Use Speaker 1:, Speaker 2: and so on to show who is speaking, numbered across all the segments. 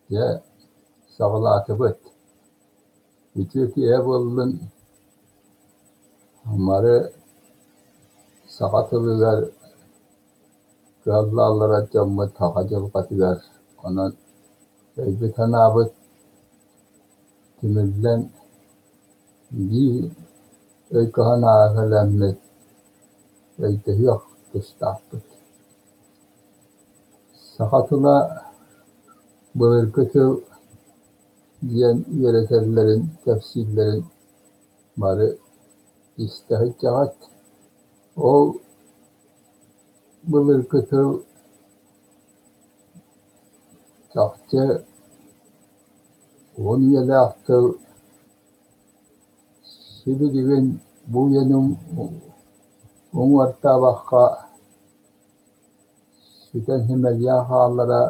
Speaker 1: Дьэ, саҕалаатыбыт. Үтүө киэһэ буоллун. Бары саха тылыгар кыһаллааллара дьоммут саха дьылҕатыгар. Онон өйбүт-санаабыт түмүллэн биир өйгө-санааҕа кэлэммит өйдөһүөх тустаахпыт. Саха тыла былыргы тыл диэн үөрэтэллэрин, кэпсииллэрин бары истэ сылдьаҕыт. Ол былыргы тыл чахчы уһун үйэлээх тыл сибилигин бу үйэни уҥуордаабакка сүтэн симэлийэн хаалара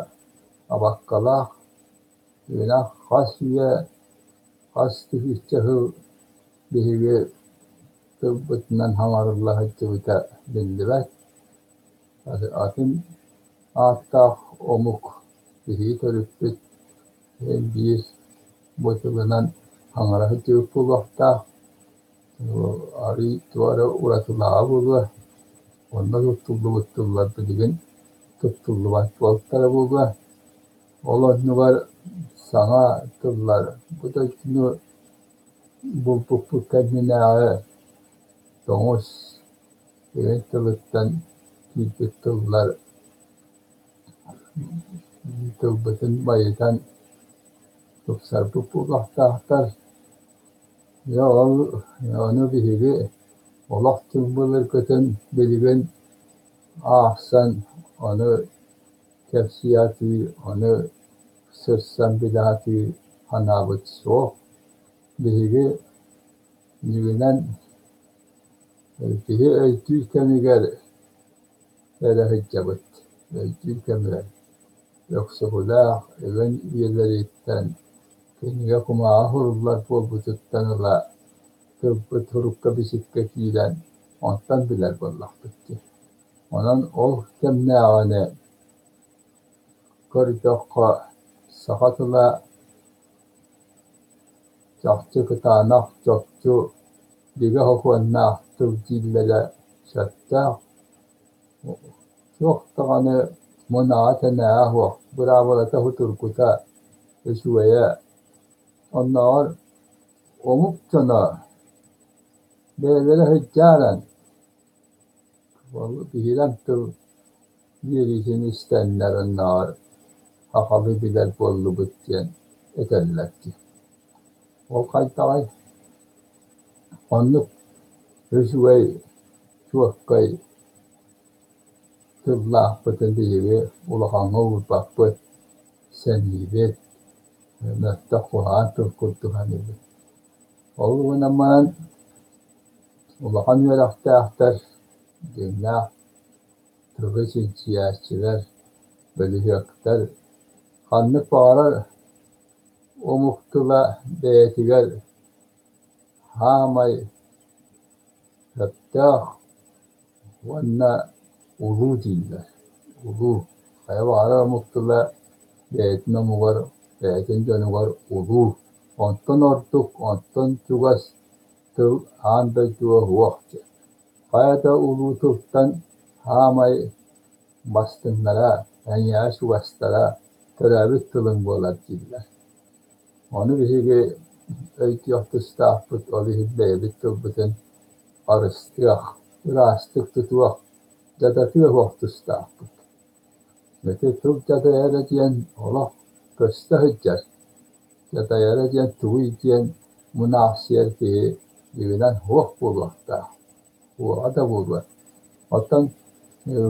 Speaker 1: абаккалаах, Үөрэх хас үйэ, хас тыһыынча сыл биһиги тылбытынан саҥарылла сылдьыбыта биллибэт. Атын ааттаах омук биһиги төрүппүт биир бу тылынан саҥара сылдьыбыт буолуохтаах. Арыый туох эрэ уратылааҕа буолуо, онно туттуллубут тыллар билигин туттуллубат буолтара буолуо. Ол оннугар саҥа тыллар бу дойдуну булбуппут кэннинээҕи тоҥус илин тылыттан киирбит тыллар тылбытын байытан тупсарбыт буолуохтаахтар. Дьэ ол ону биһиги олох түҥ былыргытын билигин аахсан ону кэпсии сатыы, ону сырсан билэ сатыы санаабыт суох. Биһиги дьиҥинэн киһи өйдүүр кэмигэр эрэ сылдьабыт, өйдүүр кэмигэр. Өксөкүлээх эбэн үйэлэриттэн кинигэ кумааҕы суруллар буолбутуттан ыла тылбыт сурукка-бичиккэ киирэн онтон билэр буоллахпыт дии. Онон ол кэмнээҕини көрдөххө, саха тыла чахчы кытаанах, чопчу, бигэ сокуоннаах тыл дииллэрэ сөптөөх. Туох даҕаны мунааҕа-тэнээҕэ суох, быраабылата судургута, үчүгэйэ. Оннооҕор омук дьоно бэйэлэрэ сылдьааран Ол биһирэм тыл биэриитин истэннэр оннооҕор сахалыы билэр буоллубут диэн этэллэр дии. Ол хайдаҕый? Оннук үчүгэй, чуоккай тыллаахпытын биһиги улахаҥҥа уурбаппыт, сэниибит, мөлтөх куһаҕан тыл курдук саныыбыт. Ол гынан баран улахан үөрэхтээхтэр, дьиҥнээх тылы чинчийээччилэр, бөлүһүөктэр ханнык баҕарар омук тыла бэйэтигэр саамай сөптөөх уонна улуу дииллэр. Улуу. Хайа баҕарар омук тыла бэйэтин омугар, бэйэтин дьонугар улуу. Онтон ордук, онтон чугас тыл аан дойдуга суох диэн. Хайа да улуу тылтан саамай бастыҥнара, эйиэхэ чугастара төрөөбүт тылыҥ буолар дииллэр. Ону биһиги өйдүөх тустаахпыт, ол иһин бэйэбит тылбытын харыстыах, ыраастык тутуох, дьадатыа суох тустаахпыт. Ити тыл дьадайара диэн олох көстө сылдьар. Дьадайара диэн тугуй диэн мунаахсыйар киһи дьиҥинэн суох буолуохтаах, уоҕа да буолуо. Оттон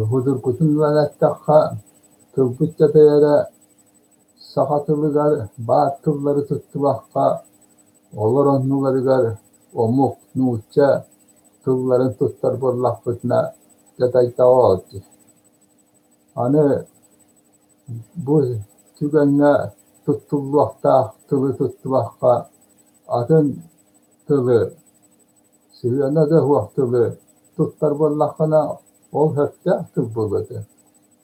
Speaker 1: судургутун ылан эттэххэ, тылбыт дьадайара саха тылыгар баар тыллары туттубакка, олор оннуларыгар омук, нуучча тылларын туттар буоллахпытына дьадайдаҕа ол дии. Аны бу түгэҥҥэ туттуллуохтаах тылы туттубакка, атын тылы, сыһыана да суох тылы туттар буоллаххына, ол сөптөөх тыл буолуо этэ.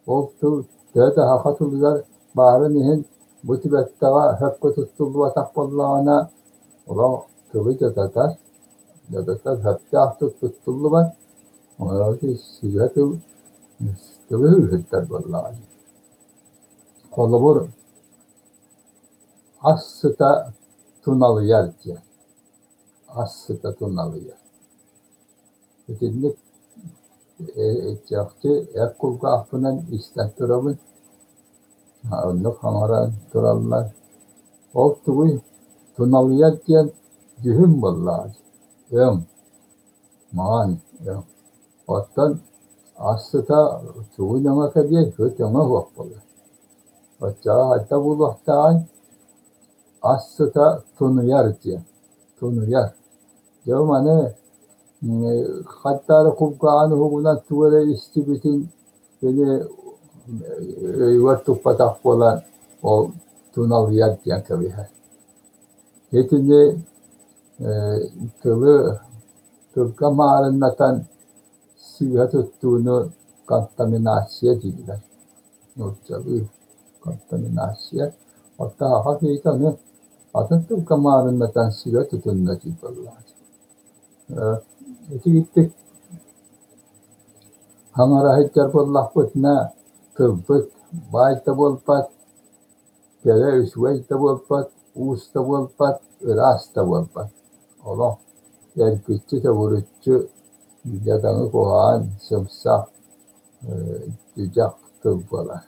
Speaker 1: Ол тыл төһө да саха тылыгар баарын иһин Бу түбэлтэҕэ сөпкө туттуллубатах буоллаҕына, олох тылы дьадатар, дьадатар сөптөөхтүк туттуллубат, онон сыыһа тыл тылы ыһыктар буоллаҕа дии. Холобур, ас сыта туналыйар диэн, ас сыта туналыйар. Итинник чахчы эр кулгаахпынан истэн турабын, оннук саҥаран тураллар. Ол тугуй, туналыйар диэн дьүһүн буоллаҕа дии, өҥ, маҥан өҥ. Оттон ас сыта тугун өҥө кэлиэй, сыт өҥө суох буолар. Оччоҕо хайдах буолуохтааҕый? Ас сыта тунуйар диэн, тунуйар. Дьэ маны хантаары кулгааҕын уһугунан тугу эрэ истибитин кини өйүгэр туппатах буолан ол туналыйар диэн кэбиһэр. Итини тылы тылга маарыннатан сыыһа туттууну контаминация дииллэр. Нууччалыы контаминация. Оттон саха киһитэ ону атын тылга маарыннатан сыыһа тутунна диир буоллаҕа. Итигиттик хаҥара сылдьар буоллахпытына тылбыт баай да буолбат, кэрэ үчүгэй да буолбат, уус да буолбат, ыраас да буолбат. Олох эргиччи төгүрүччү дьадаҥы куһаҕан, сымсах, дьүдьэх тыл буолар.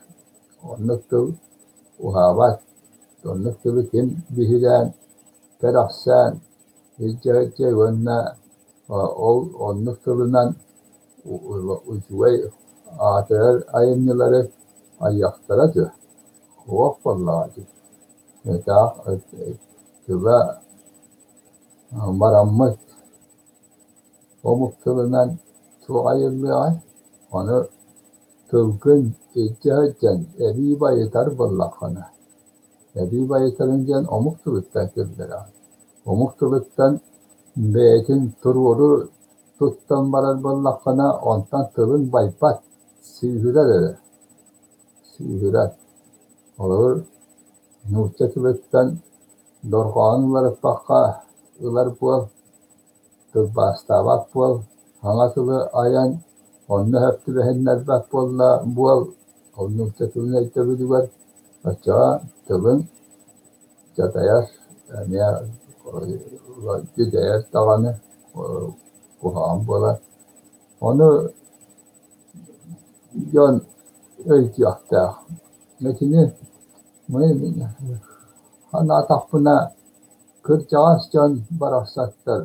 Speaker 1: Оннук тыл уһаабат, оннук тылы ким биһирээн, кэрэхсээн илдьэ уонна ол оннук тылынан үчүгэй аатырар айымньылары айыахтара дуо? Суох буоллаҕа дии. Таах тыла бараммыт омук тылынан туох айыллыаҕай? Ону тылгын илдьэ сылдьан эбии байытар буоллаххына, эбии байытарыҥ диэн омук тылыттан киллэрэҕин. Омук тылыттан бэйэтин туруору туттан барар буоллаххына, онтон тылыҥ байбат, сыыһырар эрэ, сыыһырар. Холобур, нуучча тылыттан дорҕоонун уларыппакка ылар буол, тылбаастаабат буол, саҥа тылы айан онно сөп түбэһиннэрбэт буолла буол, ол нуучча тылын өйдөбүлүгэр оччоҕо тылыҥ дьадайар, эмиэ дьүдэйэр даҕаны куһаҕан буолар. Ону дьон өйдүөхтээх. Итини санаатахпына кырдьаҕас дьон барахсаттар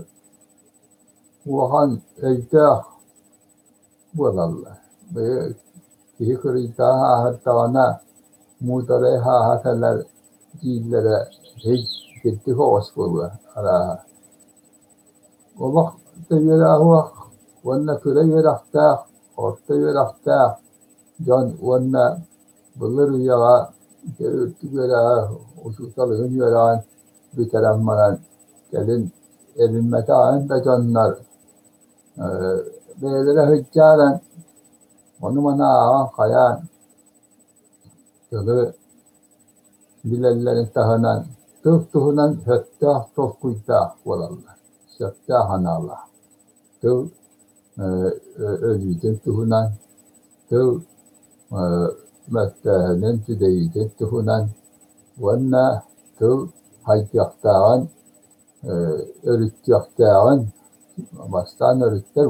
Speaker 1: улахан өйдөөх буолаллар. Киһи кырыйдаах ааһырдаҕына муударай ааһа кэлэр дииллэрэ итинник оҕус буолуо арааһа. Олох да үөрэҕэ суох уонна кыра үөрэхтээх, орто үөрэхтээх дьон уонна былыр үйэҕэ үрдүк үөрэҕи, учуутал ыһын үөрэҕин бүтэрэн баран кэлин эбиммэтэх атын да дьоннор бэйэлэрэ сылдьааран ону-маны ааҕан хайаан тылы билэллэрин таһынан тыл туһунан сөптөөх толкуйдаах буолаллар, сөптөөх аналлаах. Тыл өлүүтүн туһунан, тыл мөлтөөһүнүн, дьүдэйиитин туһунан уонна тыл хайдыахтааҕын, өрүттүөхтээҕин, бастаан өрүттэр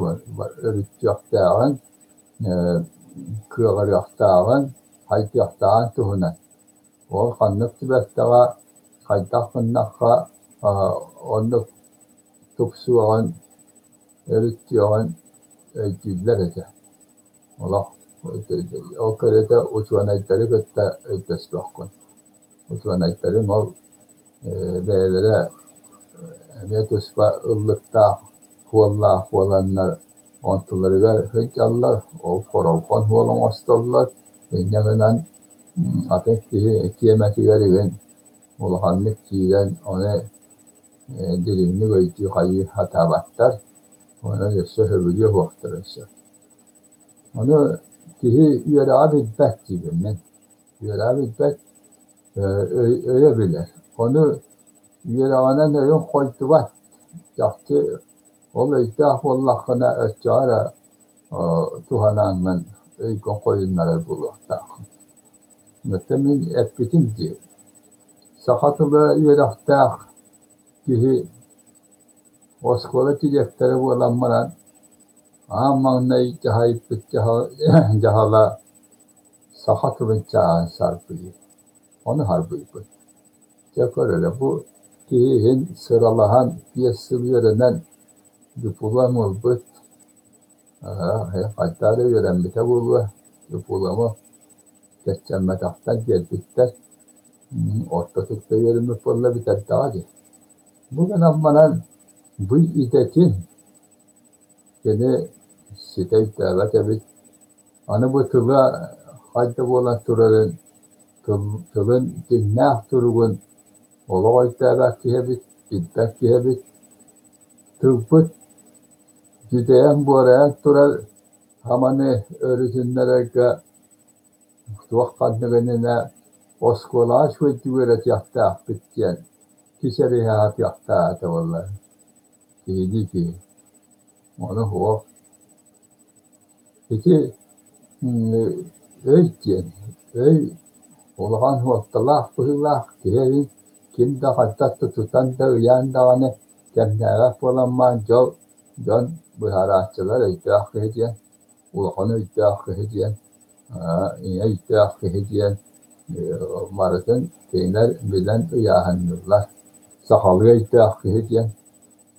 Speaker 1: өрүттүөхтээҕин, кыаҕырыахтааҕын, хайдыахтааҕын туһунан. Ол ханнык түбэлтэҕэ, хайдах гыннахха оннук тупсуоҕун, өрүттүөҕүн өйдүүллэр этэ. Олох ол кэриэтэ учуонайдары кытта өйдөспөххүн. Учуонайдарыҥ ол бэйэлэрэ эмиэ туспа ыллыктаах, суоллаах буоланнар онтуларыгар сылдьаллар, ол хоролҕон суол оҥостоллор, инньэ гынан атын киһи тиэмэтигэр игин улаханнык киирэн ону дириҥник өйдүү хайыы сатаабаттар, онон өссө сөбүлүө суохтарын сөп. Ону киһи үөрэҕэ билбэт диибин мин. Үөрэҕэ билбэт. Өйө билэр. Ону үөрэҕинэн өйүн хойдубат. Чахчы ол өйдөөх буоллаххына, оччоҕо эрэ туһанаҥҥын өйгүн хойуннарар буолуохтааххын. Оттон мин эппитим дии, саха тыла үөрэхтээх киһи оскуола дириэктэрэ буолан баран, аан маҥнай дьаһайбыт дьаһала саха тылын чааһын сарбыйыы. Ону сарбыйбыт. Дьэ көр эрэ, бу киһи иһин сыралаһан, 5 сыл үөрэнэн диплом ылбыт, хайдах эрэ үөрэммитэ буолуо, диплому кэччэммэтэхтэр биэрбиттэр, ортотук да үөрэммит буолла бүтэрдэҕэ дии. Бу гынан баран бу идэтин кини ситэ өйдөөбөт эбит. Аны бу тыла хайда буолан турарын, тылын дьиҥнээх туругун олох өйдөөбөт киһи эбит, билбэт киһи эбит. Тылбыт дьүдэйэн-буорайан турар хаманы өрүтүннэрэргэ туох ханнык иннинэ оскуолаҕа үчүгэйдик үөрэтиэхтээхпит диэн кичэриһэ сатыахтаах этэ буоллар киһилии киһи. Ону суох. Ити өй диэн, өй улахан суолталаах быһыылаах киһи өйүн ким да хайдах да тутан да ыйаан даҕаны кэмнээбэт буолан баран дьол дьон быһаарааччылар өйдөөх киһи диэн, улахан өйдөөх киһи диэн, ийэ өйдөөх киһи диэн барытын кинилэр билэн ыйааһынныыллар. Сахалыы өйдөөх киһи диэн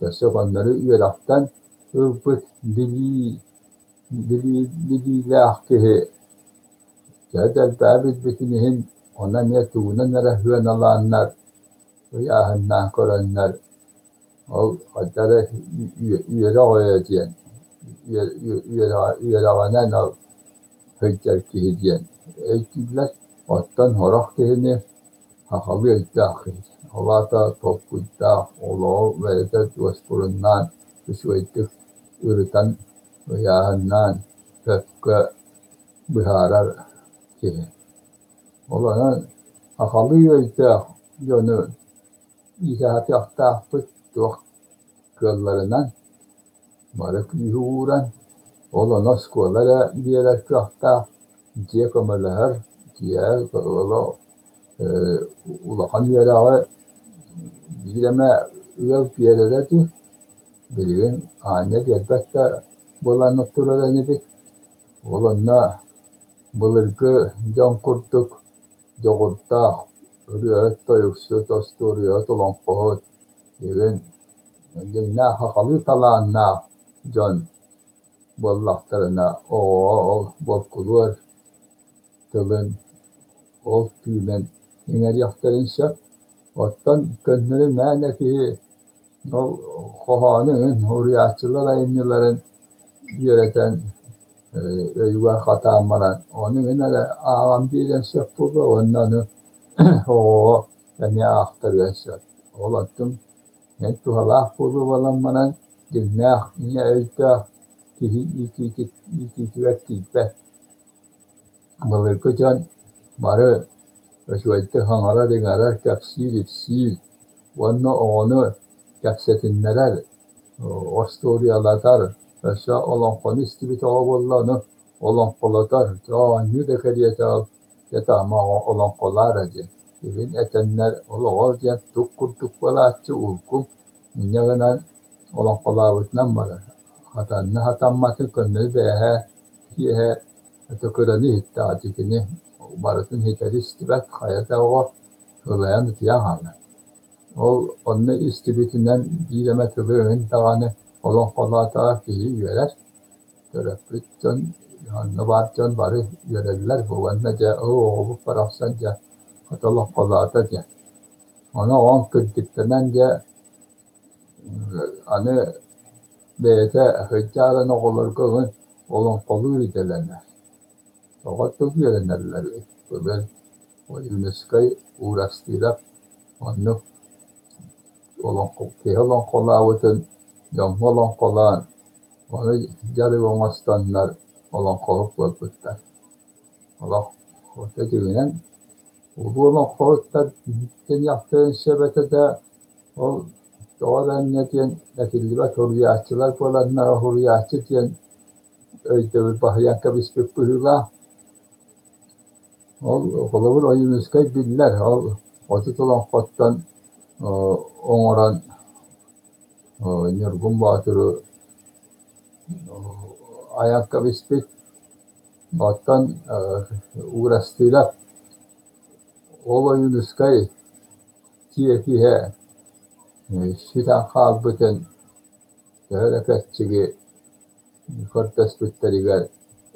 Speaker 1: өссө көннөрү үөрэхтэн ылбыт билии билиилээх киһи төһө да элбэҕи билбитин иһин, ону эмиэ тугунан эрэ сыаналааннар, ыйааһыннаан көрөннөр, ол хайдах эрэ үөрэх өйө диэн, үөрэҕинэн ол сылдьар киһи диэн өйдүүллэр. Оттон сорох киһини сахалыы өйдөөх киһи, ол аата толкуйдаах, олоҕу бэйэтэ дуоспуруннаан, үчүгэйдик ырытан, ыйааһыннаан, сөпкө быһаарар киһи. Ол онон сахалыы өйдөөх дьону иитэ сатыахтаахпыт туох кыалларынан, бары күүһү ууран, ол ону оскуола эрэ биэрэр кыахтаах, дьиэ көмөлөһөр, дьиэ улахан үөрэҕи биир эмэ ыал биэрэрэ дуу, билигин аанньа биэрбэт да буолан турар инибит. Ол онно былыргы дьон курдук дьоҕурдаах ырыаһыт, тойуксут, остуоруйаһыт, олоҥхоһут, игин дьиҥнээх сахалыы талааннаах дьон буоллахтарына оҕоҕо ол болкулуор тылын ол тыынын иҥэриэхтэрин сөп. Оттон көннөрү мээнэ киһи ол хоһоону эҥин суруйааччылар айымньыларын үөрэтэн өйүгэр хатаан баран ону эҥин эрэ ааҕан биэриэн сөп буолуо уонна аны оҕоҕо эмиэ аахтарыан сөп. Ол онтун эн туһалаах буолуо буолан баран дьиҥнээх ийэ өйдөөх киһи иитиитигэр тиийбэт. Былыргы дьон бары үчүгэйдик саҥарар-иҥэрэр, кэпсиир-ипсиир уонна оҕону кэпсэтиннэрэр, остуоруйалатар, өссө олоҥхону истибит оҕо буолла ону олоҥхолотор, оонньуу да кэриэтэ ол дьэ таама олоҥхолоор диэн. Илин этэннэр олоҕор диэн тук курдук буолааччы улгум, инньэ гынан олоҥхолообутунан барар. Хатанна хатамматын көннөрү бэйэһэ киэһэ өтөкөрөнү иһиттэҕэ дии кини барытын ситэри истибэт, хайа да оҕо сылайан утуйан хаалар. Ол онно истибитинэн биир эмэ тылы ыһын даҕаны олоҥхолоотоҕо киһи үөрэр. Төрөппүт дьон, онно баар дьон бары үөрэллэр уонна дьэ оо оҕобут барахсан дьэ хата олоҥхолоото диэн. Ону оҕоҥ кырдьыктанан дьэ аны бэйэтэ сылдьаарын оҕолорго ыҥын олоҥхолуур идэлэнэр. Тоҕо тыл үөрэнэллэр былыр Ойуунускай Уурастыырап оннук киһи олоҥхолообутун дьоҥҥо олоҥхолоон, ону дьарык оҥостоннор олоҥхоһут буолбуттар. Олох орто дьиҥинэн Улуу олоҥхоһуттар диэниэхтэрин сөп этэ да, ол тоҕо эрэ инньэ диэн этиллибэт суруйааччылар буоланнар суруйааччы диэн өйдөбүл баһыйан кэбиспит быһыылаах. Ол холобур Ойуунускай биллэр, ол 30 олоҥхоттон оҥорон Ньургун Боотуру айан кэбиспит. Оттон Уурастыырап ол Ойуунускай тиэкиһэ сүтэн хаалбытын төһө эрэ кэрчиги көрдөспүттэригэр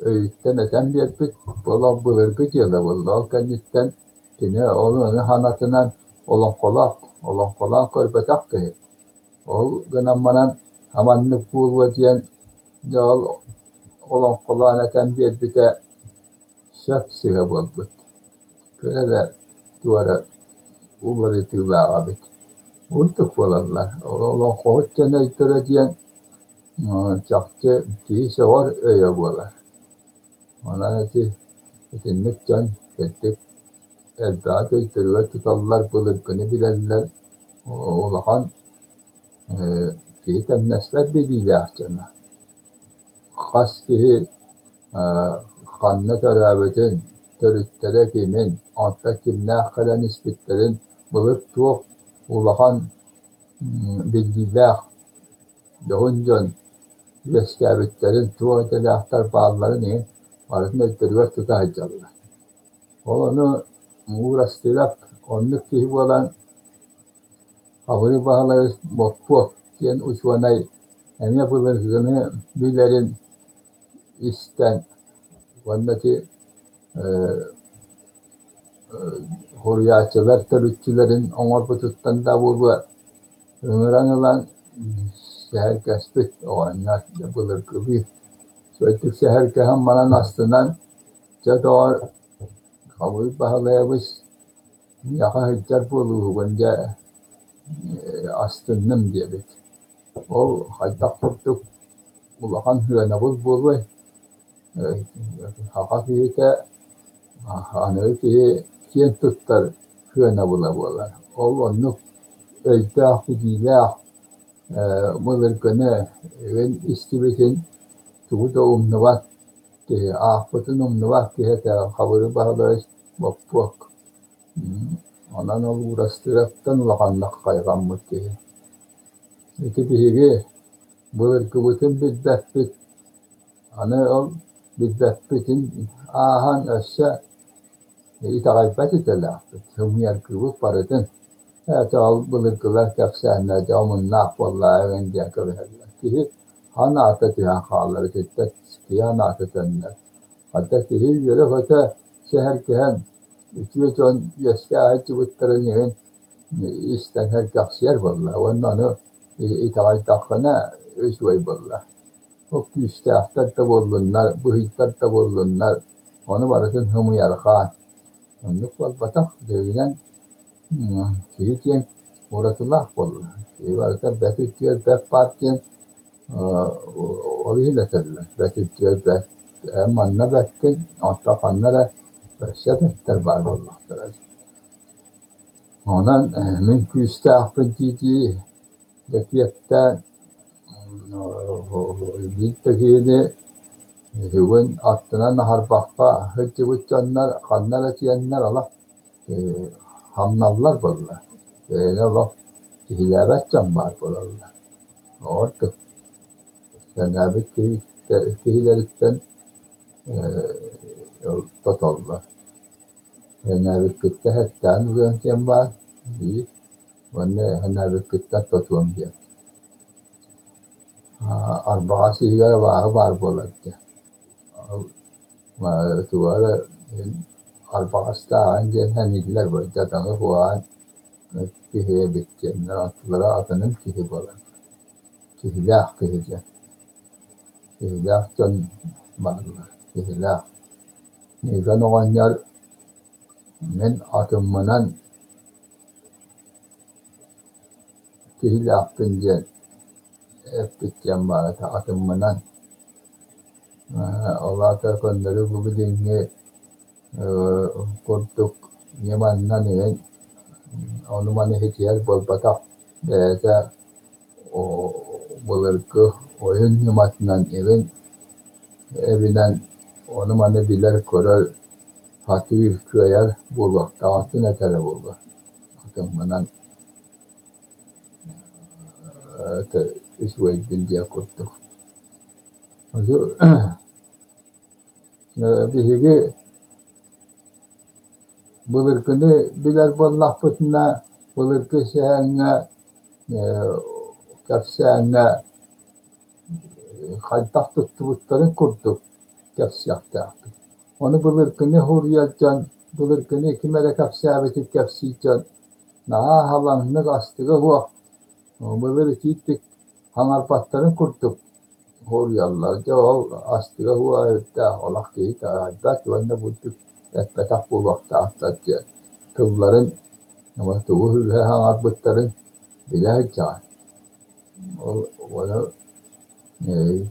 Speaker 1: өйүттэн этэн биэрбит. Ол былыргы дьыала буолла. Ол кэнниттэн кини ол ону санатынан олоҥхолоох, олоҥхолоон көрбөтөх киһи. Ол гынан баран аманнык буолуо диэн дьэ ол олоҥхолоон этэн биэрбитэ сөп сыһа буолбут. Кыра эрэ туох эрэ уларытыылаах эбит. Ордук буолаллар. Олоҥхоһут дьон өйдөрө диэн чахчы киһи сөҕөр өйө буолар. Онон ити итинник дьон кырдьык элбэҕи өйдөрүгэр туталлар, былыргыны билэллэр, улахан киһи тэҥнэспэт билиилээх дьоно. Хас киһи ханна төрөөбүтүн, төрүттэрэ кимин, онтон кимнээх кэлэн испиттэрин былыр туох улахан биллиилээх дьоһун дьон үөскээбиттэрин, туох идэлээхтэр баалларын иһин барытын өйдөрүгэр тута сылдьаллар. Ол ону Уурастыырап оннук киһи буолан Хабырый Баһылайыс Боппуок диэн учуонай эмиэ былыргыны билэрин истэн уонна ити суруйааччылар төрүччүлэрин оҥорбутуттан да буолуо ыҥыран ылан сэһэргэспит оҕонньор былыргылыы үчүгэйдик сэһэргэһэн баран астынан дьэ доҕор Хабырый Баһылайабыс миэхэ сылдьар буолууһугун дьэ астынным диэбит. Ол хайдах курдук улахан сыанабыл буолуой? Саха киһитэ аныгы киһи киэн туттар сыанабыла буолар. Ол оннук өйдөөх, билиилээх былыргыны истибитин тугу да умнубат киһи, аахпытын умнубат киһи этэ Хабырый Баһылайыс Боппуок. Онон ол Уурастыыраттан улаханнык хайҕаммыт киһи. Ити биһиги былыргыбытын билбэппит, аны ол билбэппитин ааһан өссө итэҕэйбэт идэлээхпит, сымыйаргыыбыт барытын. Ээ ол былыргылар кэпсээннэр дьэ омуннаах буоллаа эҥин диэн кэбиһэллэр. Киһи санаата түһэн хаалар ититтэн киһи санаата төннөр. Хата киһи үөрэ-көтө сэһэргэһэн үтүө дьон үөскэ сылдьыбыттарын иһин истэн сэргэхсийэр буолла уонна ону итэҕэйдэххинэ үчүгэй буолла. Ол күүстээхтэр да буоллуннар, быһыйдар да буоллуннар, ону барытын сымыйарҕаан. Оннук буолбатах, дьиҥинэн киһи диэн уратылаах буолла. Киһи барыта бэрт үтүө, бэрт баар диэн ол иһин этэллэр. Бэрт үтүө, бэрт манна бэркин, онтон ханна эрэ өссө бэртэр баар буоллахтара. Онон мин күүстээхпин дии-дии Лэпиэттээн биир да киһини бүгүн аттынан аһарбакка сылдьыбыт дьоннор ханна эрэ тиийэннэр олох хамналлар буолла. Бэйэни олох киһилээбэт дьон баар буолаллар. Ордук сэнээбит киһилэриттэн тотоллор. Сэнээбиккиттэн сэттээн ылыаҥ диэн баар биир уонна сэнээбиккиттэн тотуом диэн. Арбаҕас иһигэр абааһы баар буолар диэн. Ол туга эрэ арбаҕастааҕын диэн сэнииллэр дьадаҥы куһаҕан киһи эбит диэннэр аттылара атынын киһи буолар. Киһилээх киһи диэн. Киһилээх дьон бааллар. Киһилээх. Ньыыкан оҕонньор мин атыммынан киһилээхпин диэн эппит диэн баар этэ атыммынан. Ол аата көннөрү бу билиҥҥи курдук ньыманнан иһин ону-маны ситиһэр буолбатах, бэйэтэ былыргы ойун ньыматынан игин эбинэн ону-маны билэр-көрөр, сатыыр, кыайар буолуохтааҕын этэрэ буолуо. Атыммынан это үчүгэйбин диэх курдук. Биһиги былыргыны билэр буоллахпытына, былыргы сэһэҥҥэ, кэпсээҥҥэ хайдах туттубуттарын курдук кэпсиэхтээхпит. Ону былыргыны суруйар дьон, былыргыны ким эрэ кэпсээбитин кэпсиир дьон наһаа халаҥнык, астыга суох, былыр итиитик хаҥарбаттарын курдук суруйаллар. Дьэ ол астыга суоҕа сүрдээх, олох киһи таайбат уонна бурдук эппэтэх буолуохтаахтар диэн тылларын тугу сыыһа хаҥарбыттарын билэ сылдьаҕын. Ол ону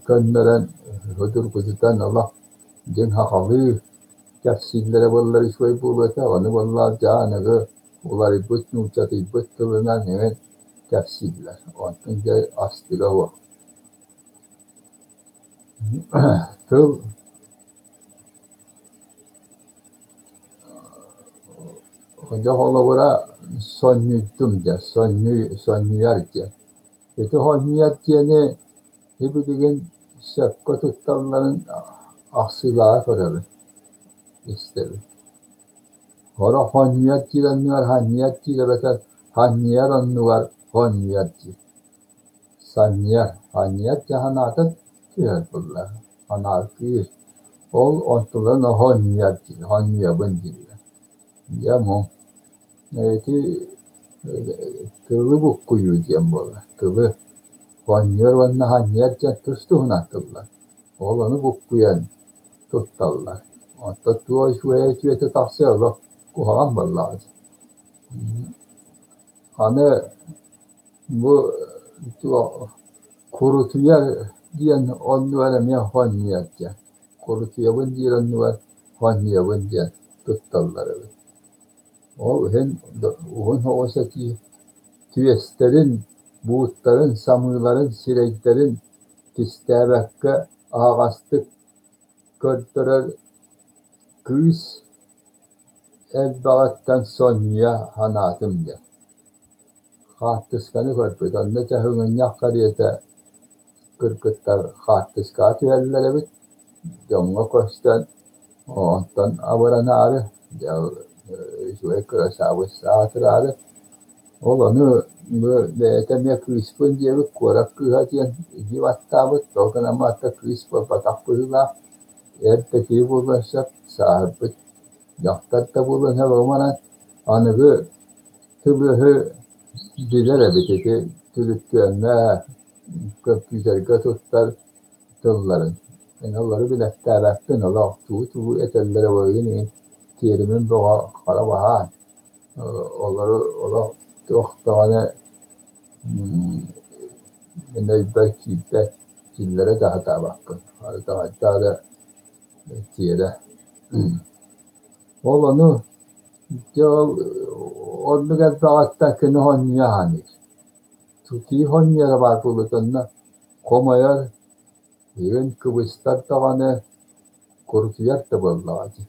Speaker 1: көннөрөн судургутутан олох дьиҥ сахалыы кэпсииллэрэ буоллар үчүгэй буолуо этэ. Ону буоллаҕа дьэ аныгы уларыйбыт, нууччатыйбыт тылынан эҥин кэпсииллэр. Онтон дьэ астыга суох. Тыл дьэ холобура сонньуйдум диэн, сонньуйар диэн. Ити сонньуйар диэни сибилигин сөпкө тутталларын ахсыылааҕы көрөбүн, истэбин. Сорох сонньуйар диир оннугар санньыйар диир эбэтэр санньыйар оннугар сонньуйар диир. Санньыйар, санньыйар диэн санаата түһэр буолла, санааргыыр. Ол онтуларын сонньуйар диир, сонньуйабын дииллэр. Дьэ муҥ. Ити тылы буккуйуу диэн буолар. Тылы сонньуйар уонна санньыйар диэн тус-туһунан тыллар. Ол ону буккуйан тутталлар. Оттон туох үчүгэй үтүөтэ тахсыа олох куһаҕан буоллаҕа дии. Аны бу туох курутуйар диэн оннугар эмиэ сонньуйар диэн. Курутуйабын диир оннугар сонньуйабын диэн тутталлар эбит. Ол иһин уһун соҕус этии түөстэрин, бууттарын, самыыларын, сирэйдэрин кистээбэккэ аһаҕастык көрдөрөр кыыс элбэҕиттэн сонньуйа санаатым диэн. Хаартысканы көрбүт, онно чаһыҥынньах кэриэтэ кыргыттар хаартыскаҕа түһэллэр эбит, дьоҥҥо көстөн, онтон абыранаары, дьэ үчүгэй кырасаабысса аатыраары. Ол ону бу бэйэтэ эмиэ кыыспын диэбит, куорат кыыһа диэн илии баттаабыт, ол гынан баран кыыс буолбатах быһыылаах, эр да киһи буолуон сөп, сааһырбыт дьахтар да буолуон сөп, ол баран аныгы тылы-өһү билэр эбит ити түлүппүөҥҥэ, көмпүүтэргэ туттар тылларын. Мин олору билэттээбэппин, олох тугу-тугу этэллэрэ буолуой иһин тиэримин бөҕө хара баһаан. Олору олох туох даҕаны мин өйбөр киирбэт, киллэрэ да сатаабаппын. Хайдах да тиэрэ. Ол ону дьэ ол оннук элбэҕиттэн кини сонньуйа саныыр. Киһи сонньуйара баар буолуо онно хомойор, игин кыбыстар даҕаны, курутуйар да буоллаҕа дии.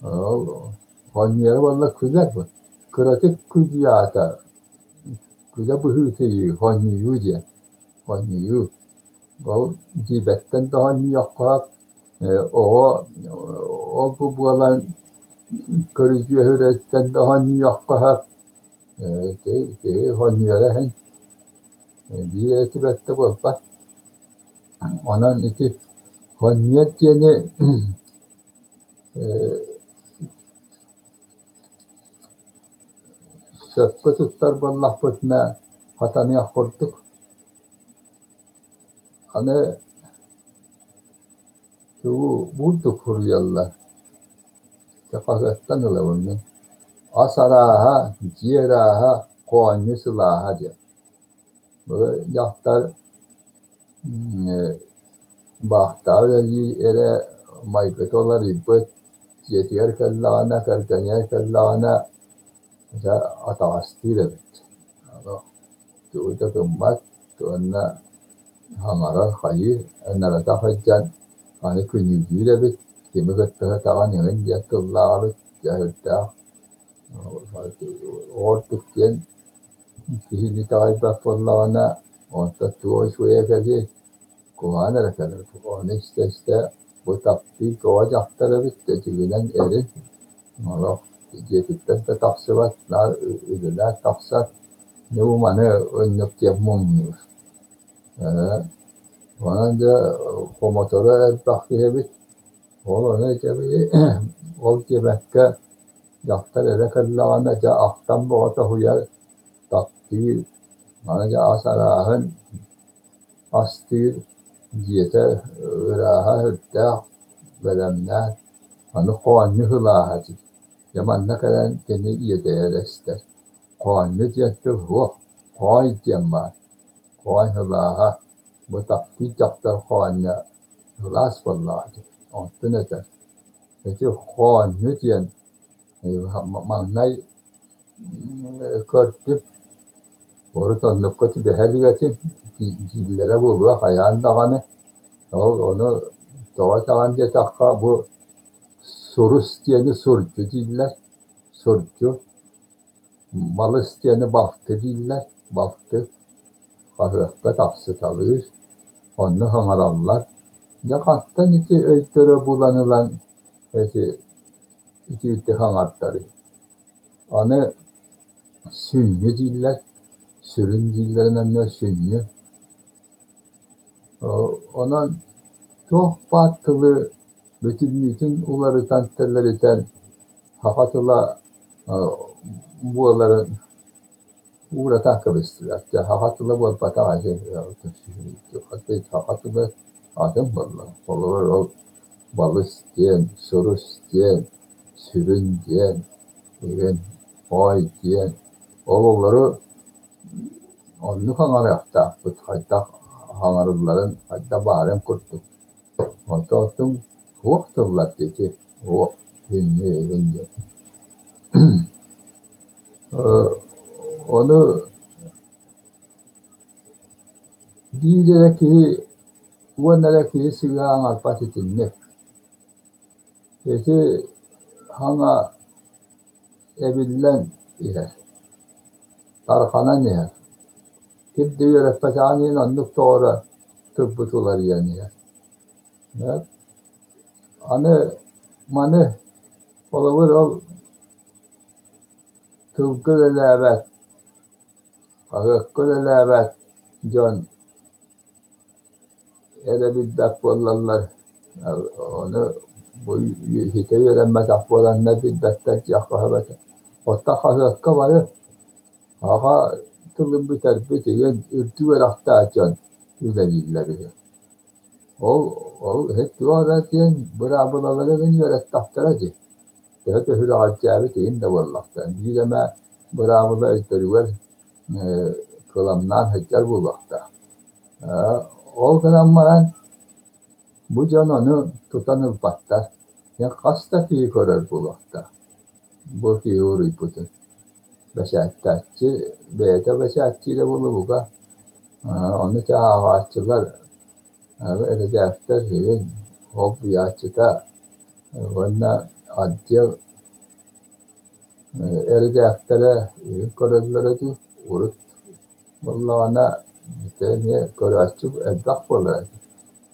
Speaker 1: Ол сонньуйара буолла күлэр бу. Кыратык күлүү аата күлэ быһыытыйыы, сонньуйуу диэн. Сонньуйуу. Ол дьиибэттэн да сонньуйуохха оҕо ол-бу буолан көрүдьүөһүрэттэн да сонньуйуохха сөп. Киһи сонньуйара иһин биир эрэ түбэлтэ буолбат. Онон ити сонньуйар диэни сөпкө туттар буоллахпытына хатаныах курдук. Аны тугу бурдук суруйаллар, дьэ хаһыаттан ылабын мин. Ас арааһа, дьиэ ырааһа, хоонньу сылааһа диэн. Бу дьахтар баахтаах үлэлии эрэ майгыта уларыйбыт, Дьиэтигэр кэллэҕинэ, кэргэнигэр кэллэҕинэ, дьэ атаҕастыыр эбит. Тугу да гыммат уонна саҥарар хайыыр, ыҥырата сылдьан аны күнүүлүүр эбит, кими кытта сытаҕын эҥин диэн тыллаах эбит, дьэ сүрдээх ордук диэн киһини итэҕэйбэт буоллаҕына, онтон туох үчүгэйэ кэлиэй, куһаҕан эрэ кэлэр. Ону истэ-истэ бу таптыыр көҕө дьахтар эбит, дьиҥинэн эрин олох дьиэтиттэн да тахсыбат, наар үлэлээн тахсар, дьэ бу маны оннук диэн муҥнуур. Онон дьэ хомоторо элбэх киһи эбит. Ол ону ол диэбэккэ дьахтар эрэ кэллэҕинэ дьэ ахтан бөҕө тоһуйар, таптыыр, аны дьэ ас арааһын астыыр, дьиэтэ ырааһа сүрдээх, бэлэмнээн, аны хоонньу сылааһа дии. Дьэ манна кэлэн кини иэдэйэрэ истэр. Хоонньу диэн тыл суох, хоой диэн баар. Хоой сылааһа, бу таптыыр дьахтар хоонньо сылаас буоллаҕа дии, онтун этэр. Ити хоонньу диэн маҥнай көрдүм, урут оннукка түбэһэ илик этим, дииллэрэ буолуо хайаан даҕаны. Ол ону тоҕо этэҕин диэтэххэ, бу сурус диэни сурдьу дииллэр, сурдьу, балыс диэни балты дииллэр, балты хаһыакка тахсыталыыр, онно саҥараллар. Дьэ хантан ити өйдөрө булан ылан ити итиирдик саҥардарый? Аны сүнньү дииллэр, сүрүн дииллэрин оннугар сүнньү. Онон туох баар тылы бүтүннүүтүн уларытан тэлэритэн саха тыла буоларын ууратан кэбистилэр. Дьэ саха тыла буолбатах ити саха тыла атын буолла. Холобур ол балыс диэн, сурус диэн, сүрүн диэн, игин, ой диэн ол олору оннук аҥарыахтаахпыт хайдах саҥарылларын хайдах баарын курдук. Онтон суох тыллар ити суох инньэ игин диэн. Ону биир эрэ киһи, уон эрэ киһи сыыһа аҥарбат итинник. Ити саҥа эбиллэн иһэр, тарҕанан иһэр. Ким да үөрэппэтэҕин иһин оннук тоҕо эрэ тылбыт уларыйан иһэр. Аны маны холобур ол тылга үлэлээбэт, хаһыакка үлэлээбэт дьон эрэ билбэт буоллаллар, ону бу ситэ үөрэммэтэх буоланнар билбэттэр диэххэ сөп этэ. Оттон хаһыакка бары аҕа тылын бүтэрбит игин үрдүк үөрэхтээх дьон үлэлииллэр үһү. Ол ол туох эрэ диэн быраабылалары игин үөрэттэхтэрэ дии. Төһө төһүрэҕэлдьээбит игин да буоллахтара. Биир эмэ быраабыла өйдөрүгэр кыламнаан сылдьар буолуохтаах. Ол гынан баран бу дьон ону тутан ылбаттар. Дьэ хас да киһи көрөр буолуохтаах бу киһи уруйбутун. Бэчээттээччи бэйэтэ бэчээттиирэ буолуо бука. Ону чэ ааҕааччылар, эрэдээктэр игин холбуйааччыта уонна отдел эрэдээктэрэ игин көрөллөрө дуу, урут буоллаҕына ити эмиэ көрөөччү элбэх буолар этэ.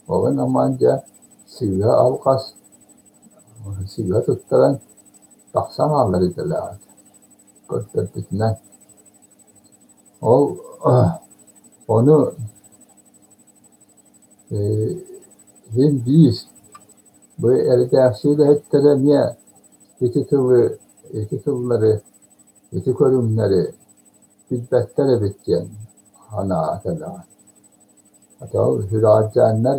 Speaker 1: Ол гынан дьэ сыыһа алҕас сыыһа туттаран тахсан хаалар идэлээх этэ көрдөрбүтүнэн. Ол ону син биир бу эрэдээксийэ үлэһиттэрэ эмиэ ити тылы, ити тыллары, ити көрүҥнэри билбэттэр эбит диэн санаа кэлэҕин. Ол сүрэҕэлдьээннэр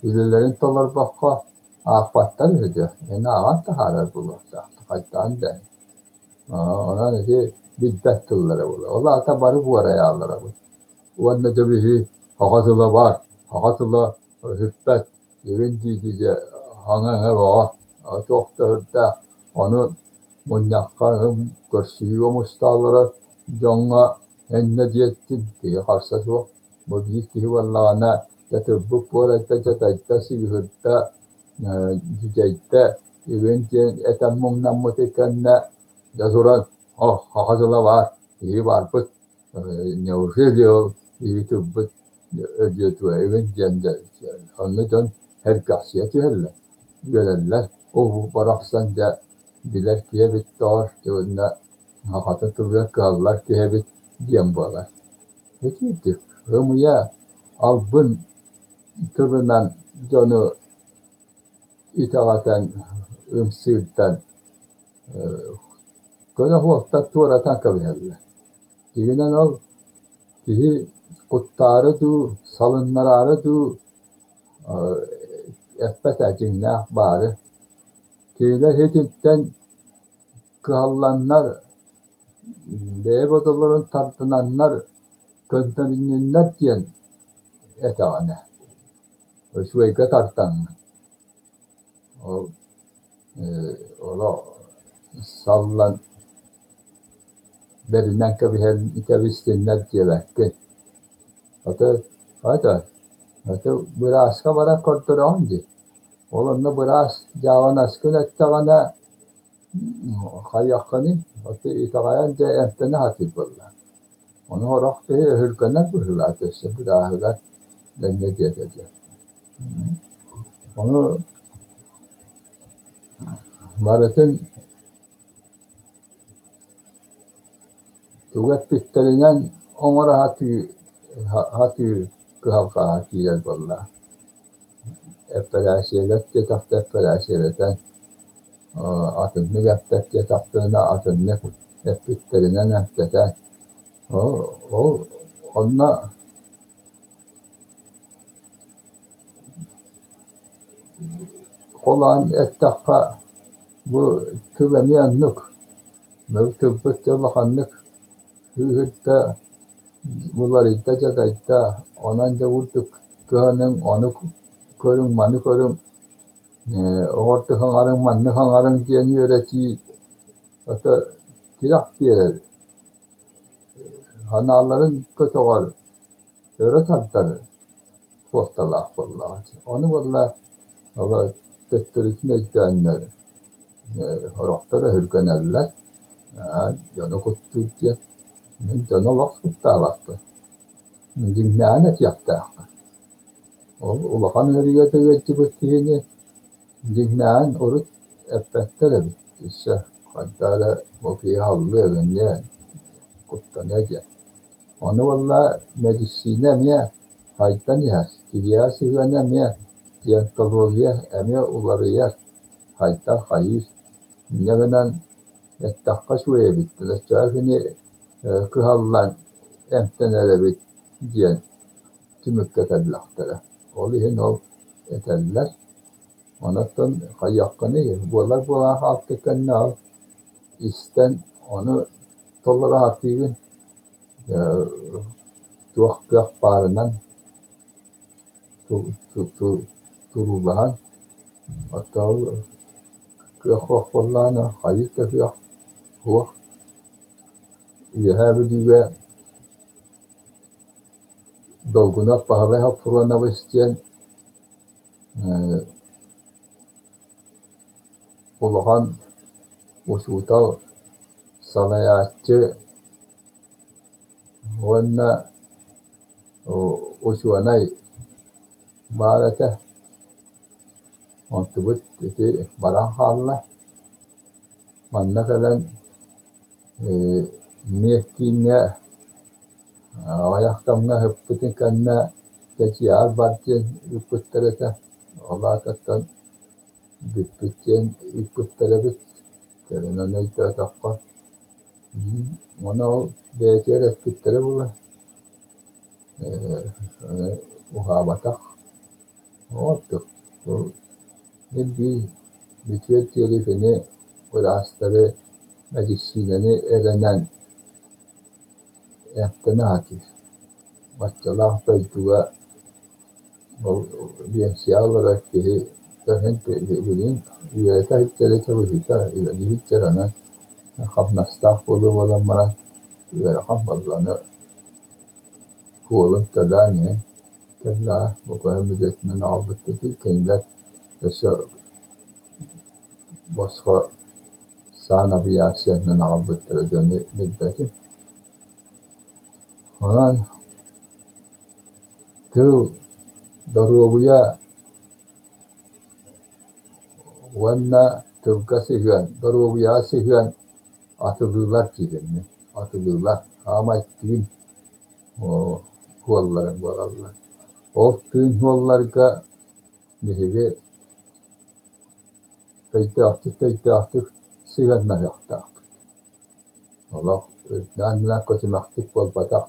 Speaker 1: үлэлэрин толорбокко аахпаттар үһү дуо, эн ааҕан таһаарар буолуохтаах, хайдаҕын да. Онон ити билбэт тыллара буолар. Ол аата бары буорайаалларабыт. Уонна дьэ биһи саха тыла баар, саха тыла сүппэт, игин дии-дии дьэ хаҥа-иҥэ бөҕө. Туох да сүрдээх ону мунньахха, көрсүһүүгэ муста олорор дьоҥҥо иннэ диэттин киһи харса суох. Бу биир киһи буоллаҕына дьэ тылбыт буорайда, дьадайда, сыыһырда, дьүдьэйдэ игин диэн этэн муҥнаммыты кэннэ дьэ туран о хаха тыла баар, киһи барбыт, неужели ол киһи тылбыт өлүө дуо игин диэн онно дьон сэргэхсийэ түһэллэр, үөрэллэр. Ол барахсан дьэ билэр киһи эбит доҕор, уонна сахатын тылыгар кыһаллар киһи эбит диэн буолар. Итиитик ымыйа албын тылынан дьону итэҕэтэн, ымсыырдан көнө суолтан туоратан кэбиһэллэр. Дьиҥинэн ол киһи куттаары дуу, салыннараары дуу эппэт ээ дьиҥнээх баары. Кинилэр итинтэн кыһалланнар, бэйэ бодолорун тардынаннар көнтөрүннүннэр диэн этэҕинэ, үчүгэйгэ тартаҥҥын. Ол олох саллан бэринэн кэбиһэн кэбистиннэр диэбэккин. Аты ата аты бырааска баран көрдөрөҕүн дии. Ол онно быраас дьаабынаскын эттэҕинэ хайыаххыный, аты итэҕэйэн дьэ эмтэнэ сатыыр буолла. Ону сорох киһи өһүргэнэр быһыылаах өссө бырааһыгар дэннэ диэтэ диэн. Ону барытын тугу эппиттэринэн оҥоро сатыыр кыһалҕаҕа киирэр буолла. Эппэрээссийэлэт диэтэхтэ эппэрээссийэлэтэн, атыннык эппэт диэтэхтэринэ атыннык эппиттэринэн эмтэтэн, ол онно холоон эттэххэ, бу тыл эмиэ оннук. Бу тылбыт дьэ улаханнык кыыһырда, уларыйда, дьадайда, онон дьэ урдук кыһаныҥ, ону көрүҥ, маны көрүҥ, оҕордук хаҥарыҥ, маннык хаҥарыҥ диэн үөрэтии ото тирэх биэрэр, санааларын көтөҕөр, өрө тардар суолталаах буоллаҕа. Ону буолла төттөрүтүн өйдөөннөр сорохтор өһүргэнэллэр, дьону куттуур диэн. Мин дьону олох куттаабаппын. Дьиҥнээҕин этиэхтээхпин. Ол улахан ыарыыга да ыалдьыбыт киһини дьиҥнээҕин урут эппэттэр эбит. Өссө хайдах эрэ бу киһи аһыллыа ыгынньа, куттаныа диэн. Ону уонна мэдиссиинэ эмиэ хайдан иһэр, киһиэхэ сыһыана эмиэ деонтология эмиэ уларыйар, хайдар хайыыр. Инньэ гынан эттэххэ үчүгэй эбит, оччоҕо кини кыһаллан эмтэнэр эбит диэн түмүккэ кэллэхтэрэ. Ол иһин ол этэллэр. Онон хайыаххыный, буолар буолан хаалбыт кэннэ ол истэн ону толоро сатыыгын туох кыах баарынан туруулаһан, оттон ол кыах суох буоллаҕына хайыы да кыах суох. Үөһээ Бүлүүгэ Долгунов Баһылай Хоппуруонабыс диэн улахан учуутал, салайааччы уонна учуонай баар этэ. Онтубут ити баран хаалла. Манна кэлэн медкииҥҥэ аҕыйах кэмҥэ ыһыппытын кэннэ дьэ бар диэн ыыппыттар этэ. Ол аатыттан бүппүт диэн ыыппыттар эбит. Кэлин ону өйдөөтөххө ону ол бэйэтигэр эппиттэрэ буолуо. Уһаабатах. Ордук мин биир бүтүөр диэри кини быраастары, мэдиссиинэни эрэнэн эмтэнэ сатыыр. Баччалаах дойдуга ол биэнсийэҕэ олорор киһи Дьон билигин үөрэтэ сылдьар этэ быһыыта, үлэлии сылдьар, онон хамнастаах буолуо буолан баран ыарахан буолла, ону суолун төлөөн иһэн кэллэҕэ, бу көһөн аҕалбыппытын кинилэр өссө босхо санавиациянан аҕалбыттара дьону билбэтим. Онон тыл, доруобуйа уонна тылга сыһыан, доруобуйаҕа сыһыан атылыылар диибин, атылыылар, саамай тыын суоллара буолаллар. Ол тыын суолларга биһиги өйдөөхтүк сыһыаннаһыахтаахпыт. Олох үрдээн көтүмэхтик буолбатах.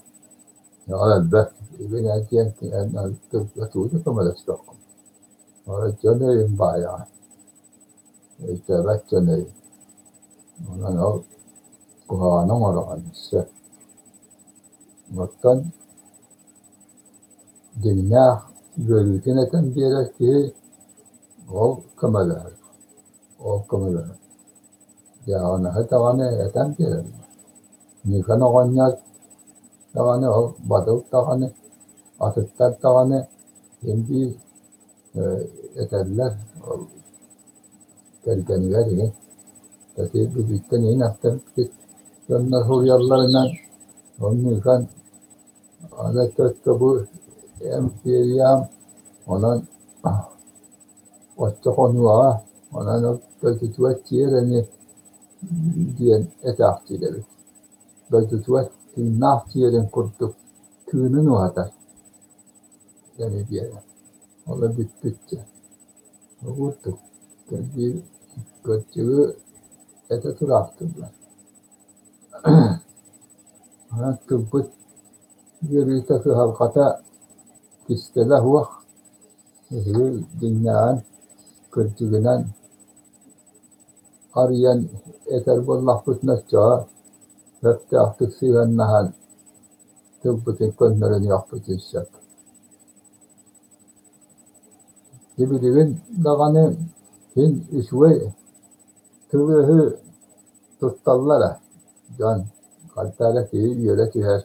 Speaker 1: Элбэх диэн тылга тугу да көмөлөспөккүн. Дьон өйүн баайаҕын, өйдөөбөт дьон өйүн. Онон ол куһаҕаны оҥороҕун өссө. Оттон дьиҥнээх үөрүүтүн этэн биэрэр киһи ол көмөлөһөр, ол көмөлөһөр. Дьааҕынаһы даҕаны этэн биэрэллэр. Ньыыкан оҕонньор даҕаны, ол Бадыл даҕаны, атыттар даҕаны син биир этэллэр, ол кэргэнигэр иһин ити Бүлүүттэн иһин ахтарбыт дьоннор суруйалларынан ол Ньыыкан аны өттө бу эмпиэриям онон оччо хонуоҕа, онон ол дойдутугар тиийэр ини диэн этээхтиир эбит. Дойдутугар тыыннаах тиийэрин курдук тыынын уһатар эми биэрэр. Ол бүппүт диэн. Ол курдук биир кырдьыгы этэ тураахтыыллар. Онон тылбыт үөрүүтэ, кыһалҕата кистэлэ суох. Биһиги дьиҥнээҕин, кырдьыгынан арыйан этэр буоллахпытына, оччоҕо сөптөөхтүк сыһыаннаһан тылбытын көннөрүнүөхпүтүн сөп. Билигин даҕаны син үчүгэй тылы-өһү тутталлара дьон хайдах эрэ киһи үөрэ түһэр,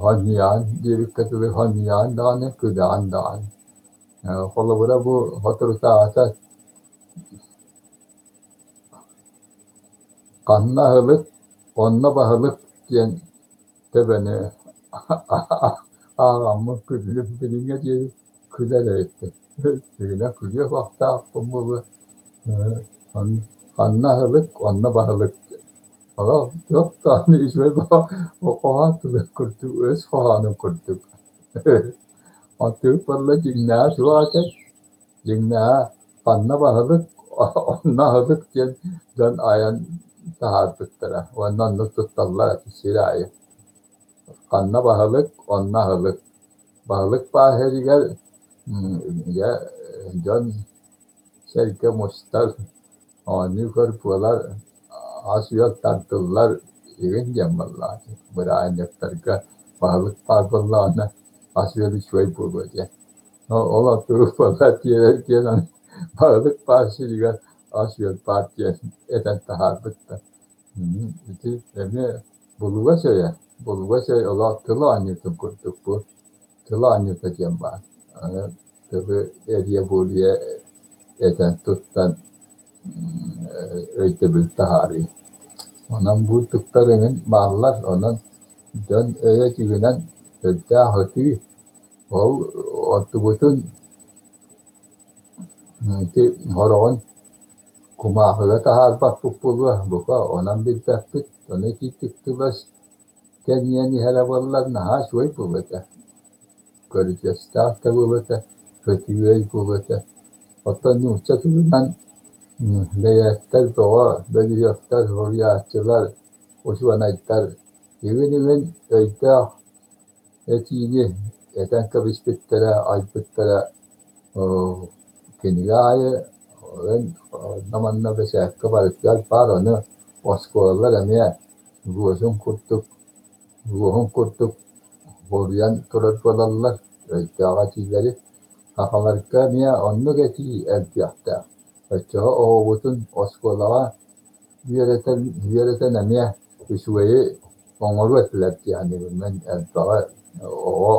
Speaker 1: хонньуйаҕын диэбиккэ дылы хонньуйаҕын даҕаны, күлэҕин даҕаны. Холобура бу соторутааҕыта ханна аһылык, онно баһылык диэн төбөнү ааҕаммын күллүм, билиҥҥэ диэри күлэр эбиппин. Дьиҥинэн күлүөх баҕастаахпын буолуо. Ханна аһылык, онно баһылык. Олох туох даҕаны үчүгэй хоһоон тылын курдук, өс хоһоонун курдук. Онтубут буолла дьиҥнээҕэ суох этэ. Дьиҥнээҕэ ханна баһылык, онно аһылык диэн дьон айан таһаарбыттара уонна оннук тутталлар этэ сир аайы. Ханна баһылык, онно аһылык. Баһылык баар сиригэр дьэ дьон сэргэ мустар, оонньуу-көр буолар, ас-үөл тардыллар игин диэн буоллаҕа дии. Бырааһынньыктарга баһылык баар буоллаҕына ас-үөл үчүгэй буолуо диэн. Ол оттугу буолла тиэрэр диэн баһылык баар сиригэр ас-үөл баар диэн этэн таһаарбыттар. Ити эмиэ булугас өйө, булугас өй олох тыл оонньуутун курдук бу тыл оонньуута диэн баар. Аны тылы эрийэ-буруйа этэн туттан өйдөбүл таһаарыы. Онон бу туттар эҥин бааллар, онон дьон өйө дьиҥинэн сүрдээх ытыы. Ол оттубутун ити сороҕун кумааҕыга таһаарбаппыт буолуо, бука онон билбэппит. Ону итиитик тылас кэннинэн иһэрэ буоллар наһаа үчүгэй буолуо этэ. Көрүдьүөстээх да буолуо этэ, көтүү өй буолуо этэ. Оттон нуучча тылынан бэйээттэр бөҕө, бөлүһүөктэр, суруйааччылар, учуонайдар игин-игин өйдөөх этиини этэн кэбиспиттэрэ, айбыттара кинигэ аайы онно-манна бэчээккэ барытыгар баар, ону оскуолалар эмиэ луозун курдук, луоһун курдук буруйан турар буолаллар, өйдөөх этиилэри. Сахаларга эмиэ оннук этии элбиэхтээх. Оччоҕо оҕобутун оскуолаҕа үөрэтэн эмиэ үчүгэйи оҥоруо этилэр дии саныыбын. Мин элбэҕи оҕо